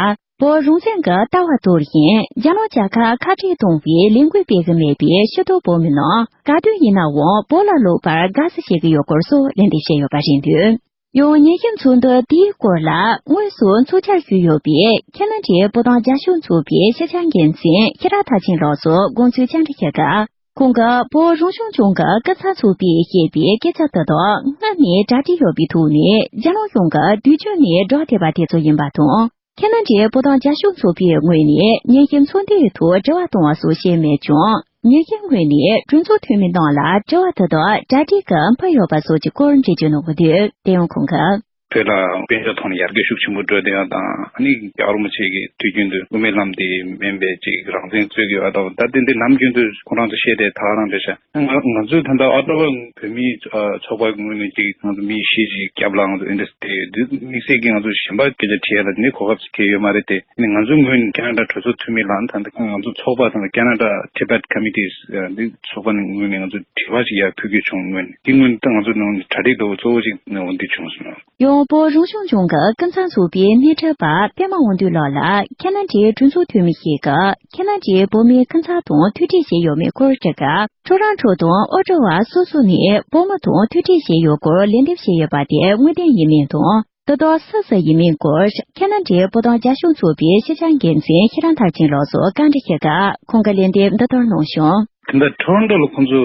བོད་རང་བཙན་གྱི་ལྟ་བ་དོར་ཞིང་རྒྱ་ནག་རྒྱལ་ཁབ་ཁ་བྲལ་གཏོང་བའི་ལས་འགུལ་སྤེལ་གྱི་མེད་པའི་ཕྱི་ཐོག་བོད་མི་རྣམས་ག་དུས་ཡིན་ནའང་བོད་ལ་ལོག་པར་དགའ་བསུ་བྱེད་ཀྱི་ཡོད་སྐོར་སོགས་ལན་འདེབས་བྱས་ཡོད་པ་རེད་འདུག་ཡང་ཉན་ཞིབ་ཚོགས་འདུ་དེའི་སྐོར་ལ་དངོས་སུ་ཚོགས་བཅར་ཞུས་ཡོད་པའི་ཁེ་ན་ཌའི་བོད་དོན་རྒྱབ་སྐྱོར་ཚོགས་པའི་ཕྱི་འབྲེལ་འགན་འཛིན་ཤེས་རབ་མཐར་ཕྱིན་ལགས་སུ་དགོངས་ཚུལ་བཅར་འདྲི་ཞུས་སྐབས། ཁོང་གིས་བོད་རང་སྐྱོང་ལྗོངས་ཀྱི་སྐུ་ཚབ་ཚོགས་པས་བཤད་པའི་སྐད་ཆ་དེ་དག་སྔར་ནས་གྲ་སྒྲིག་ཡོད་པའི་ཐོག་ནས་རྒྱ་ནག་གཞུང་གིས་དུས་རྒྱུན་ནས་བསྒྲགས་བསྡད་པ་དེ་ཚོ་ཡིན་པ་དང་། ཁེ་ན་ཌའི་བོད་དོན་རྒྱབ་སྐྱོར་ཚོགས་པའི་ངོས་ནས་ཉན་ཞིབ་ཚོགས་འདུའི་ཐོག་དྲི་བ་བཏང་བ་སོགས་བྱས་མེད་ཀྱང་། ཉན་ཞིབ་ངོས་ནས་གྲོས་ཚོགས་འཐུས་མི་རྣམས་ལ་དྲི་བ་དེ་དག་གྲ་སྒྲིག་གིས་ཕུལ་ཡོད་པ་སོགས་ཀྱི་སྐོར་འགྲེལ་བརྗོད་གནང་གི་འདུག་དེ་ཡང་ཁོང་གིས། བོད་ལ་དཔལ་འབྱོར་ཐོག་ནས་ཡར་རྒྱས་ཤུགས་ཆེན་པོ་འགྲོ་བསྡད་ཡ་དང་། ཨ་ནི་རྒྱལ་བ་རིན་པོ་ཆེ་གིས་དུས་རྒྱུན་དུ་དབུ་མའི་ལམ་དེ་མིན་པའི་ཅིག་རང་བཙན་རྩོད་ཀྱི་ཡོད་པ་དང་། ད་དེ་འདི་ནམ་རྒྱུན་དུ་ཁོ་རང་ཚོ་བཤད་དེ་ད་ག་རང་རེད་ཤག་ང་ང་ཚོས་ད་ལྟ་ཨོ་ཊ་ཝ་བོད་མིའི་ཨ་ཚོགས་པ་ངོས་ནས་ཅིག་ང་ཚོ་མི་བཞི་ཅིག་རྒྱབ་ལ་ང་ཚོ་ཨེ་འདྲ་དེ་དམིགས་བསལ་གྱིས་ང་ཚོ་གཞན་པ་སྐད་ཆ་དྲིས་ཡ་ལ་དེ་ནས་གོ་སྐབས་ཅིག་ཁེལ་ཡོད་མ་རེད་དེ། ཨ་ནི་ང་ཚོའི་ངོས་ནས་ཁེ་ན་ཌ་གྲོས་ཚོགས་འཐུས་མི་ལ་ད་ལྟ་ང་ཚོ་ཚོགས་པ་དང་Canada Tibet Committees འདི་ཚོགས་པ་ནས་ངོས་ནས་ང་ཚོ་དྲི་བ་ཅིག་ཡར་ཕུལ་དགོས་བྱུང་། ངོས་ནས་དེ་ངོས་ནས་ད་ང་ཚོ་ནང་ནས་གྲ་སྒྲིག་འདྲ་བོ་གཙོ་བོ་ཅིག་འོ་འདི་བྱུང་སོང་། ཡང་བོད་རང་སྐྱོང་ལྗོངས་ཀྱི་སྐུ་ཚབ་ཚོགས་པའི་སྣེ་ཁྲིད་པ་པད་མ་དབང་འདུས་ལགས་ལ་ཁེ་ན་ཌའི་གྲོས་ཚོགས་འཐུས་མི་ཞིག་གིས་ཁེ་ན་ཌའི་བོད་མིའི་སྐུ་ཚབ་དང་ཐུག་འཕྲད་བྱས་ཡོད་མེད་སྐོར་དྲིས་སྐབས། ཁྱོད་རང་ཚོ་དང་ཨོ་ཊ་ཝ་སོ་སོ་ནས་བོད་མི་དང་ཐུག་འཕྲད་བྱས་ཡོད་སྐོར་ལན་འདེབས་བྱས་ཡོད་པ་དེ་དངོས་བདེན་ཡིན་མིན་དང་། དེ་དག་སུ་སུ་ཡིན་མིན་སྐོར་ཁེ་ན་ཌའི་བོད་དོན་རྒྱབ་སྐྱོར་ཚོགས་པའི་སྤྱི་ཁྱབ་འགན་འཛིན་ཤེས་རབ་མཐར་ཕྱིན་ལགས་སུ་བཀའ་འདྲི་ཞུས་སྐབས། ཁོང་གིས་ལན་འདེབས་འདི་ལྟར་གནང་བྱུང་། དེ་འདྲ་ཊོ་རོན་ཊོ་ལ་ཁོང་ཚོ་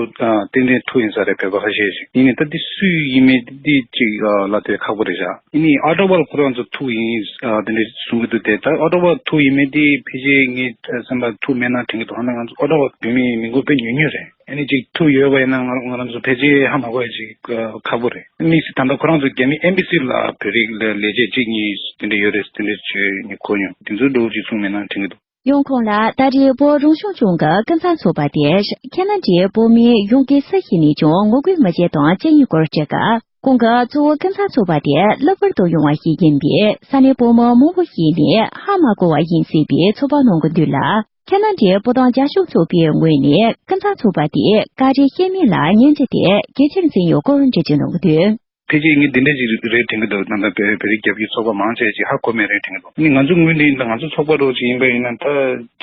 ཏན་ཏན་ཐུག་ཡིན་ས་རེད། བོད་པ་ཁ་ཤས་ཤིག་ཡིན་ནའི་ད་དེ་སུ་ཡིན་མིན་དེ་གཅིག་ལབ་ཐུབ་ཁག་པོ་རེད་ཤག་ཡིན་ནའི་ཨོ་ཊ་ཝ་ལ་ཁོ་རང་ཚོ་ཐུག་ཡིན་དེ་འདྲ་གསུང་གི་འདུག་དེ་ད་ཨོ་ཊ་ཝ་ཐུག་ཡིན་མིན་དེ་ཕལ་ཆེར་ངའི་སེམས་པ་ཐུག་མེད་ན་དྲན་གི་འདུག་ཧ་ན་ང་ཚོ་ཨོ་ཊ་ཝ་བོད་མིའི་མི་འགོ་དཔེ་ཉུང་ཉུང་རེད། ཨ་ནི་ཅིག་ཐུག་ཡོད་པ་ཡིན་ན་ང་ང་རང་ཚོ་ཕལ་ཆེར་ཧ་མ་གོ་ཡ་ཅིག་ཁག་པོ་རེད། དམིགས་བསལ་ད་ལྟ་ཁོ་རང་ཚོ་རྒྱ་མི་ཨེམ་བྷ་སི་ལ་བོད་རིགས་ལ་ལས་བྱེད་གཅིག་གཉིས་དེ་འདྲ་ཡོད་རེད། དེ་འདྲ་ཅིག་ངས་གོ་མྱོང་། དེ་ཚོའི་འགྲོ་ཅིག་གསུངས་མེད་ན་དྲན་གི་འདུག་ཡང་ཁོང་ལ་ད་རེས་བོད་རང་སྐྱོང་ལྗོངས་ཀྱི་སྐུ་ཚབ་ཚོགས་པ་དེས་ཁེ་ན་ཌའི་བོད་མིའི་གཞུང་གི་སྲིད་བྱུས་ནས་ཀྱང་ངོ་རྒོལ་མི་བྱེད་དང་ཅི་ཡིན་སྐོར་དྲིས་སྐབས། ཁོང་གིས་གཙོ་བོ་སྐུ་ཚབ་ཚོགས་པ་དེ་གློ་བུར་དུ་ཡོང་བ་ཞིག་ཡིན་པས་ས་གནས་བོད་མི་མང་པོ་ཞིག་ནས་ཧ་མ་གོ་བ་ཡིན་སྲིད་པའི་ཚོད་དཔག་གནང་གི་འདུག་ལ། ཁེ་ན་ཌའི་བོད་དོན་རྒྱབ་སྐྱོར་ཚོགས་པའི་ངོས་ནས་སྐུ་ཚབ་ཚོགས་པ་དེས་བཀའ་དྲིན་ཤེས་མིན་ལ་ཉེན་ཆེ་དེ་གལ་ཆེར་འཛིན་ཡོད་སྐོར་འགྲེལ་བརྗོད་གནང་གི་འདུག་ཕལ་ཆེར་ངས་འདི་འདྲ་ཅིག་རེད་དྲན་གི་འདུག་ད་ལྟ་བོད་བོད་རིགས་རྒྱབ་སྐྱོར་ཚོགས་པ་མང་ཆེ་ཅིག་ཧ་གོ་མེད་རེད་དྲན་གི་འདུག་ཨ་ནི་ང་ཚོ་ངོས་ནས་ཡིན་ན་ང་ཚོ་ཚོགས་པ་རོགས་ཅིག་ཡིན་པ་ཡིན་ན་ད་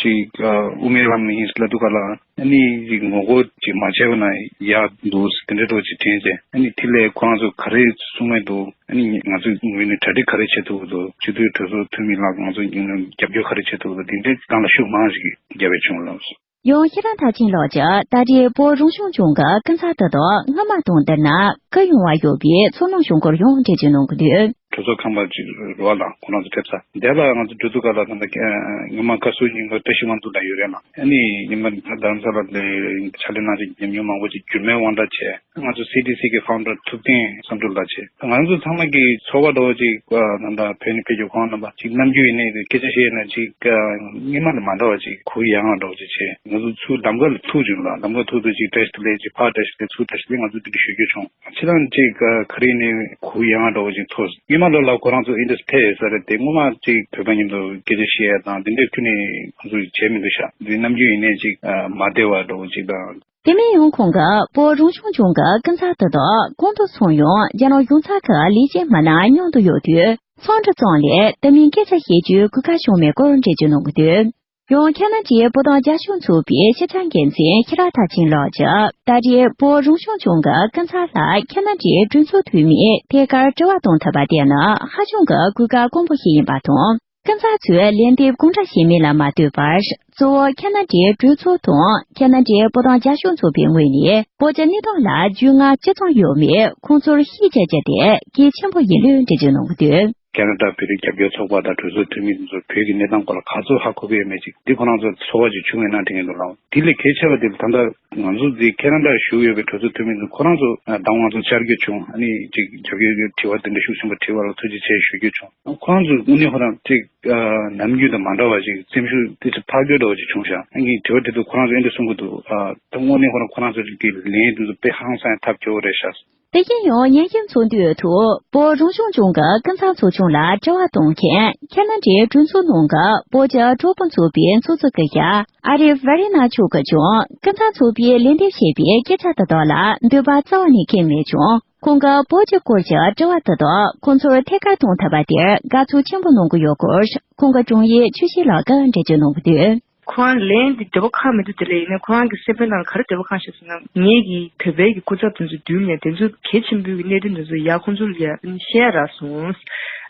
ཅིག་དབུ་མའི་ལམ་ནས་ཡིན་ལབ་འདུག་ག་ལ། ཨ་ནི་ཅིག་ངོ་རྒོལ་ཅིག་མ་བྱས་པ་ན་ཡག་འདུག་དེ་འདྲ་རོགས་ཅིག་དྲན་ཅེ། ཨ་ནི་དེ་ལས་ཁོ་རང་ཚོ་ག་རེ་གསུང་མེད་འདུག་ཨ་ནི་ང་ཚོའི་ངོས་ནས་གྲ་སྒྲིག་ག་རེ་བྱེད་ཐུབ་ཀྱི་འདུག་སྤྱི་འཐུས་གྲོས་ཚོགས་འཐུས་མི་ལགས་ང་ཚོ་རྒྱབ་སྐྱོར་ག་རེ་བྱེད་ཐུབ་ཀྱི་འདུག་དེ་འདྲའི་སྒང་ལ་ཤུགས་མང་ཞིག་རྒྱབ་པའི་བྱུང་ལགས། ཡང་ཤེས་རབ་མཐར་ཕྱིན་ལགས་ཀྱིས་ད་རེས་བོད་རང་སྐྱོང་ལྗོངས་ཀྱི་སྐུ་ཚབ་དེ་དག་སྔོན་མ་དང་བསྡུར་ན་སྐུ་ཡོང་བ་ཡོད་པའི་ཚོར་སྣང་བྱུང་སྐོར་ཡང་འགྲེལ་བརྗོད་གནང་གི་འདུག་གྲོས་ཚོགས་ཁང་པ་ཅིག་རེད་པ་ལགས། ཁོ་རང་ཚོ་ཕེབས་ས་དེ་ལ་ང་ཚོ་འགྲོ་དུས་སྐབས་ལ་ད་ལྟ་སྔོན་མ་བཀའ་ཟུར་རྙིང་པ་བཀྲ་ཤིས་དབང་འདུས་ལགས་ཡོད་རེད་ལགས། ཨ་ནི་རྙིང་པ་རྡ་རམ་ས་ལ་ལ་ཕྱག་ལས་གནང་ཆེད་ཉམས་མྱོང་མང་པོ་ཅིག་འགྱུར་མེད་དབང་གྲགས་བྱས། ང་ཚོ་སི་ཌི་སི་གི་ཕའུན་ཌར་ཐུབ་བསྟན་བསམ་གྲུབ་ལགས་བྱས། ང་ཚོ་ཚང་མ་གི་ཚོར་བ་འདྲ་བོ་ཅིག་ད་ལྟ་བོད་ནས་ཕེབས་རྒྱུ་ཁོང་རྣམ་པ་ཅིག་ནམ་རྒྱུན་ཡིན་ནའི་སྐད་ཆ་བཤད་ན་ཅིག་སྔོན་མ་དང་མ་འདྲ་བ་ཅིག་གུ་ཡངས་འདྲ་བོ་ཅིག་བྱས། ང་ཚོ་ཚུར་ལམ་ཁ་ལ་ཐུག་བྱུང་ལ་ལམ་ཁ་ཐུག་དུས་ཅིག་བཀྲ་ཤིས་བདེ་ལེགས་ཅིག་ཕར་བཀྲ་ཤིས་བདེ་ལེགས་ཚུར་བཀྲ་ཤིས་བདེ་ལེགས་ང་ཚོ་དེ་འདྲ་ཞུ་རྒྱུ་བྱུང་། ཕྱི་ལམ་ཅིག་ག་རེ་ནས་གུ་ཡངས་འདྲ་བོ་ཅིག་ཐོག་སྔོན་མ་ལོ་ལ་ཁོ་རང་ཚོ་ཨིན་ཌི་ཕེབས་ཡོད་ས་རེད་དེ། སྔོན་མ་ཅིག་བོད་པ་མཉམ་དུ་སྐད་ཆ་བཤད་ཡ་དང་དེ་འདྲའི་ཁྱོན་ནས་ང་ཚོ་བྱས་མི་འདུག་ཤག་འདི་ནམ་རྒྱུན་ཡིན་ནའི་ཅིག་མ་བདེ་བ་འདྲ་བོ་ཅིག་དང་། དེ་མིན་ཡང་ཁོང་གིས་བོད་རང་སྐྱོང་ལྗོངས་ཀྱི་སྐུ་ཚབ་དེ་དག་གང་དུ་སོང་ཡང་རྒྱ་ནག་གཞུང་ཚབ་ཀྱི་ལས་བྱེད་མི་སྣ་མཉམ་དུ་ཡོད་དུས་འཚམས་འདྲི་ཙམ་ལས་དེ་མིན་སྐད་ཆ་བཤད་རྒྱུའི་གོ་སྐབས་བྱུང་མེད་སྐོར་འགྲེལ་བརྗོད་གནང་གི་འདུག་ཡང་ཁེ་ན་ཌའི་བོད་དོན་རྒྱབ་སྐྱོར་ཚོགས་པའི་སྤྱི་ཁྱབ་འགན་འཛིན་ཤེས་རབ་མཐར་ཕྱིན་ལགས་ཀྱིས་ད་རེས་བོད་རང་སྐྱོང་ལྗོངས་ཀྱི་སྐུ་ཚབ་ལ་ཁེ་ན་ཌའི་གྲོས་ཚོགས་འཐུས་མིས་ཐད་ཀར་དྲི་བ་བཏང་ཐུབ་པ་དེ་ནི་ཧ་ཅང་གི་གོ་སྐབས་དཀོན་པོ་ཞིག་ཡིན་པ་དང་། ཀུན་བཟང་ཚོས་ལན་འདེབས་གང་འདྲ་བྱས་མིན་ལ་མ་ལྟོས་པར། གཙོ་བོ་ཁ་ན་ཌའི་གྲོས་ཚོགས་དང་ཁ་ན་ཌའི་བོད་དོན་རྒྱབ་སྐྱོར་ཚོགས་པའི་ངོས་ནས་བོད་ཀྱི་གནས་སྟངས་ལ་རྒྱུས་མངའ་ཅི་ཙམ་ཡོད་མེད་ཁོང་ཚོར་ཤེས་བྱ་བྱས་ཏེ་གལ་ཆེན་པོ་ཡིན་ལུགས་འགྲེལ་བརྗོད་གནང་གི་འདུག་ཁ་ན་ཌ་བོད་རིགས་རྒྱབ་སྐྱོར་ཚོགས་པ་དང་གྲོས་ཚོགས་འཐུས་མི་དེ་ཚོ་བོད་ཀྱི་གནས་སྟངས་སྐོར་ལ་ག་ཚོད་ཧ་གོ་གི་ཡོད་མེད་ཅིག་འདི་ཁོ་རང་ཚོ་ཚོར་བ་ཅིག་བྱུང་ཡོད་ན་དྲན་གྱི་འདུག་ལགས། དེ་ལས་གལ་ཆེ་བ་དེ་ད་ལྟ་ང་ཚོ་འདི་ཁ་ན་ཌར་བཞུགས་ཡོད་པའི་གྲོས་ཚོགས་འཐུས་མི་ཚོ་ཁོ་རང་ཚོ་ད་ང་ཚོ་བཅར་རྒྱུ་བྱུང་། ཨ་ནི་ཅིག་རྒྱབ་སྐྱོར་གྱི་དྲི་བ་དེ་འདྲ་ཤུགས་ཆེན་པོ་དྲིས་པ་ལ་ཐུགས་རྗེ་ཆེ་ཞུ་རྒྱུ་བྱུང་། ཁོ་རང་ཚོ་དངོས་གནས་ཁོ་རང་ཅིག་ནམ་རྒྱུན་དང་མ་འདྲ་བ་ཅིག་སེམས་ཤུགས་དེ་ཚོ་འཕར་སྐྱོད་འདྲ་བ་ཅིག་བྱུང་ཤག་ཨ་ནི་དྲི་བ་དེ་ཚོ་ཁོ་རང་ཚོ་ཨེ་འདྲ་གསུང་གི་འདུག་ཨ་ད་དངོས་གནས་ཁོ་རང་ཁོ་རང་ཚོ་གི་ལན་དེ་ཚོ་དཔེ་ཧང་སང་ཐབས་སྐྱོ་བོ་རེད་ཤག་དེ་བཞིན་ཡང་ཉན་ཞིབ་ཚོགས་འདུའི་ཐོག་བོད་རང་སྐྱོང་ལྗོངས་ཀྱི་ཀུན་བཟང་ཚོགས་ཆུང་ལ་དྲི་བ་གཏོང་མཁན་ཁ་ན་ཌའི་གྲོས་ཚོགས་ནང་གི་བོད་ཀྱི་གྲོགས་པོ་ཚོགས་པའི་ཚོགས་གཙོ་སྐུ་ཞབས་ཨ་རི་ཝེ་རི་ན་མཆོག་གིས་ཀྱང་ཀུན་བཟང་ཚོགས་པས་ལན་འདེབས་བྱས་པའི་སྐད་ཆ་དེ་དག་ལ་འདོད་པ་རྩ་བ་ནས་ཁེངས་མེད་ཀྱང་། ཁོང་གིས་བོད་ཀྱི་སྐོར་གྱི་དྲི་བ་དེ་དག་ཁོང་ཚོར་ཐད་ཀར་གཏོང་ཐུབ་པ་དེར་དགའ་ཚོར་ཆེན་པོ་གནང་གི་ཡོད་སྐོར་ཁོང་གི་དྲུང་ཡིག་ཆོས་སྐྱིད་ལགས་ཀྱིས་འགྲེལ་བརྗོད་གནང་གི་འདུག་ཁོ་རང་ལན་འདི་འདོད་པ་ཁེངས་མི་འདུག་དེ་ལས་ཡིན་ན་ཁོ་རང་གི་སེམས་པའི་ནང་ལ་ག་རེ་འདོད་པ་ཁེངས་ཤག་ཟེར་ན། ངེད་ཀྱིས་བོད་པའི་གི་སྐུ་ཚབ་དེ་ཚོ་བསྡུས་ནས་དེ་ཚོ་གལ་ཆེན་པོའི་གི་གནད་དོན་དེ་ཚོ་ཡར་ཁོང་ཚོ་ལ་ཡར་བཤད་རག་སོང་།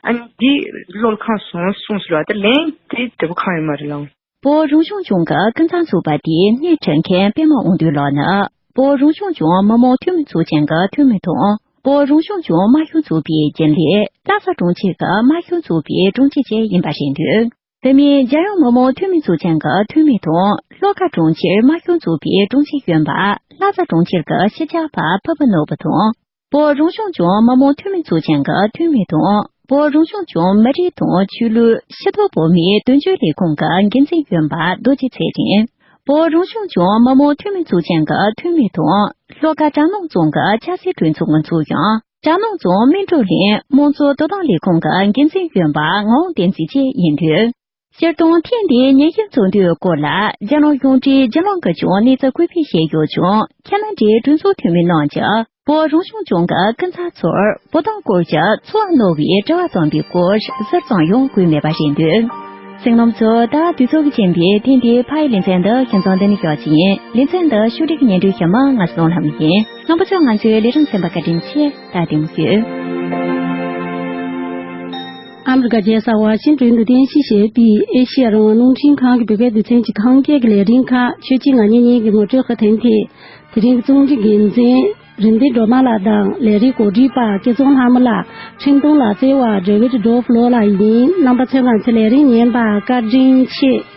ཨ་ནི་འདི་བློ་ལ་ཁེངས་སོང་གསུངས་སོང་ལ། ད་ལན་དེ་འདོད་པ་ཁེངས་ཡོད་མ་རེད་ལགས། བོད་རང་སྐྱོང་ལྗོངས་ཀྱི་ཀུན་བཟང་ཚོགས་པ་དེའི་སྣེ་ཁྲིད་མཁན་པད་མ་དབང་འདུས་ལགས་ནི་བོད་རང་སྐྱོང་ལྗོངས་མི་དམངས་འཐུས་མི་ཚོགས་ཆེན་གྱི་འཐུས་མི་དང་། བོད་རང་སྐྱོང་ལྗོངས་དམར་ཤོག་ཚོགས་པའི་རྒྱུན་ལས། ལྷ་ས་གྲོང་ཁྱེར་གྱི་དམར་ཤོག་ཚོགས་པའི་དྲུང་ཆེ་བཅས་ཡིན་པ་རེད་འདུག་དེ་མིན་རྒྱལ་ཡོངས་མི་དམངས་འཐུས་མི་ཚོགས་ཆེན་གྱི་འཐུས་མི་དང་། ལྷོ་ཁ་གྲོང་ཁྱེར་དམར་ཤོག་ཚོགས་པའི་དྲུང་ཆེ་གཞོན་པ་ལྷ་ས་གྲོང་ཁྱེར་གྱི་སྤྱི་ཁྱབ་པ་ཕུར་བུ་ནོར་བུ་དང་། བོད་རང་སྐྱོང་ལྗོངས་མི་དམངས་འཐུས་མི་ཚོགས་ཆེན་གྱི་འཐུས་མི་དང་། བོད་རང་སྐྱོང་ལྗོངས་མི་རིགས་དང་ཆོས་ལུགས་ཕྱི་དོན་བོད་མིའི་དོན་གཅོད་ལས་ཁུངས་ཀྱི་འགན་འཛིན་གཞོན་པ་རྡོ་རྗེ་ཚེ་རིང་། བོད་རང་སྐྱོང་ལྗོངས་མི་དམངས་འཐུས་མི་ཚོགས་ཆེན་གྱི་འཐུས་མི་དང་། ལྷོ་ཁ་གྲ་ནང་རྫོང་གི་ཆབ་སྲིད་གྲོས་ཚོགས་འགོ་འཛུགས་ཀྱང་། གྲ་ནང་རྫོང་སྨིན་གྲོལ་གླིང་དམངས་གཙོ་དོ་དམ་ལས་ཁུངས་ཀྱི་འགན་འཛིན་གཞོན་པ་ངག་དབང་བསྟན་འཛིན་བཅས་ཡིན་འདུག་སྤྱིར་བཏང་ཐེངས་འདིའི་ཉན་ཞིབ་ཚོགས་འདུའི་སྐོར་ལ་རྒྱལ་ནང་གཞུང་འབྲེལ་རྒྱལ་ནང་གི་ཀྱང་གནས་ཚུལ་བཀོད་སྤེལ་བྱས་ཡོད་ཀྱང་། ཁ་ན་ཌའི་གྲོས་ཚོགས་འཐུས་མི་རྣམས་ཀྱིས་བོད་རང་སྐྱོང་ལྗོངས་ཀྱི་ཀུན་བཟང་ཚོར་བོད་དོན་སྐོར་གྱི་ཚོར་བ་རྣོ་བའི་དྲི་བ་བཏོན་པའི་སྐོར་ཟུར་ཙམ་ཡང་བཀོད་མེད་པ་རེད་འདུག་གསན་མཁན་རྣམ་པ་ཚོ། ད་དུས་ཚོད་ཀྱི་རྐྱེན་པས་ཐེངས་འདིའི་ཕ་ཡི་ལེ་ཚན་འདི་ཁྱིམ་ཚང་འདི་ནས་བཞག་ཅིང་། ལེ་ཚན་འདི་ཕྱོགས་སྒྲིག་སྙན་སྒྲོན་ཞུ་མི་ང་ཚོ་ལྷ་མོ་ཡིན། རྣམ་པ་ཚོ་ང་ཚོའི་ལས་རིམ་གསན་པར་བཀའ་དྲིན་ཆེ། ད་དེ་མུ་ཁྱུད། ཨ་མི་རི་ཀ་རྒྱལ་ས་ཝ་ཤིང་ཏོན་དུ་རྟེན་གཞི་བྱས་པའི་ཨེ་ཤེ་ཡ་རང་དབང་རླུང་འཕྲིན་ཁང་གི་བོད་སྐད་སྡེ་ཚན་གྱི་ཁམས་སྐད་ཀྱི་ལས་རིམ་ཁག་ཆོས་སྐྱིད་ང་གཉིས་གཉིས་ཀྱིས་ངོ་སྤྲོད་ཁ་དན་ཏེ། དེ་རིང་གི་རྩོམ་སྒྲིག་འགན་འཛིན་རིན་ལྡན་སྒྲོལ་མ་ལགས་དང་ལས་རིགས་གོ་སྒྲིག་པ་སྐལ་བཟང་ལྷ་མོ་ལགས། འཕྲིན་གཏོང་ལག་རྩལ་བ་ཌེ་ཝིད་ཌོ་ཕ་ལོ་ལགས་ཡིན། རྣམ་པ་ཚོས་ང་ཚོའི་ལས་རིམ་ཉན་པར་བཀའ་དྲིན་ཆེ།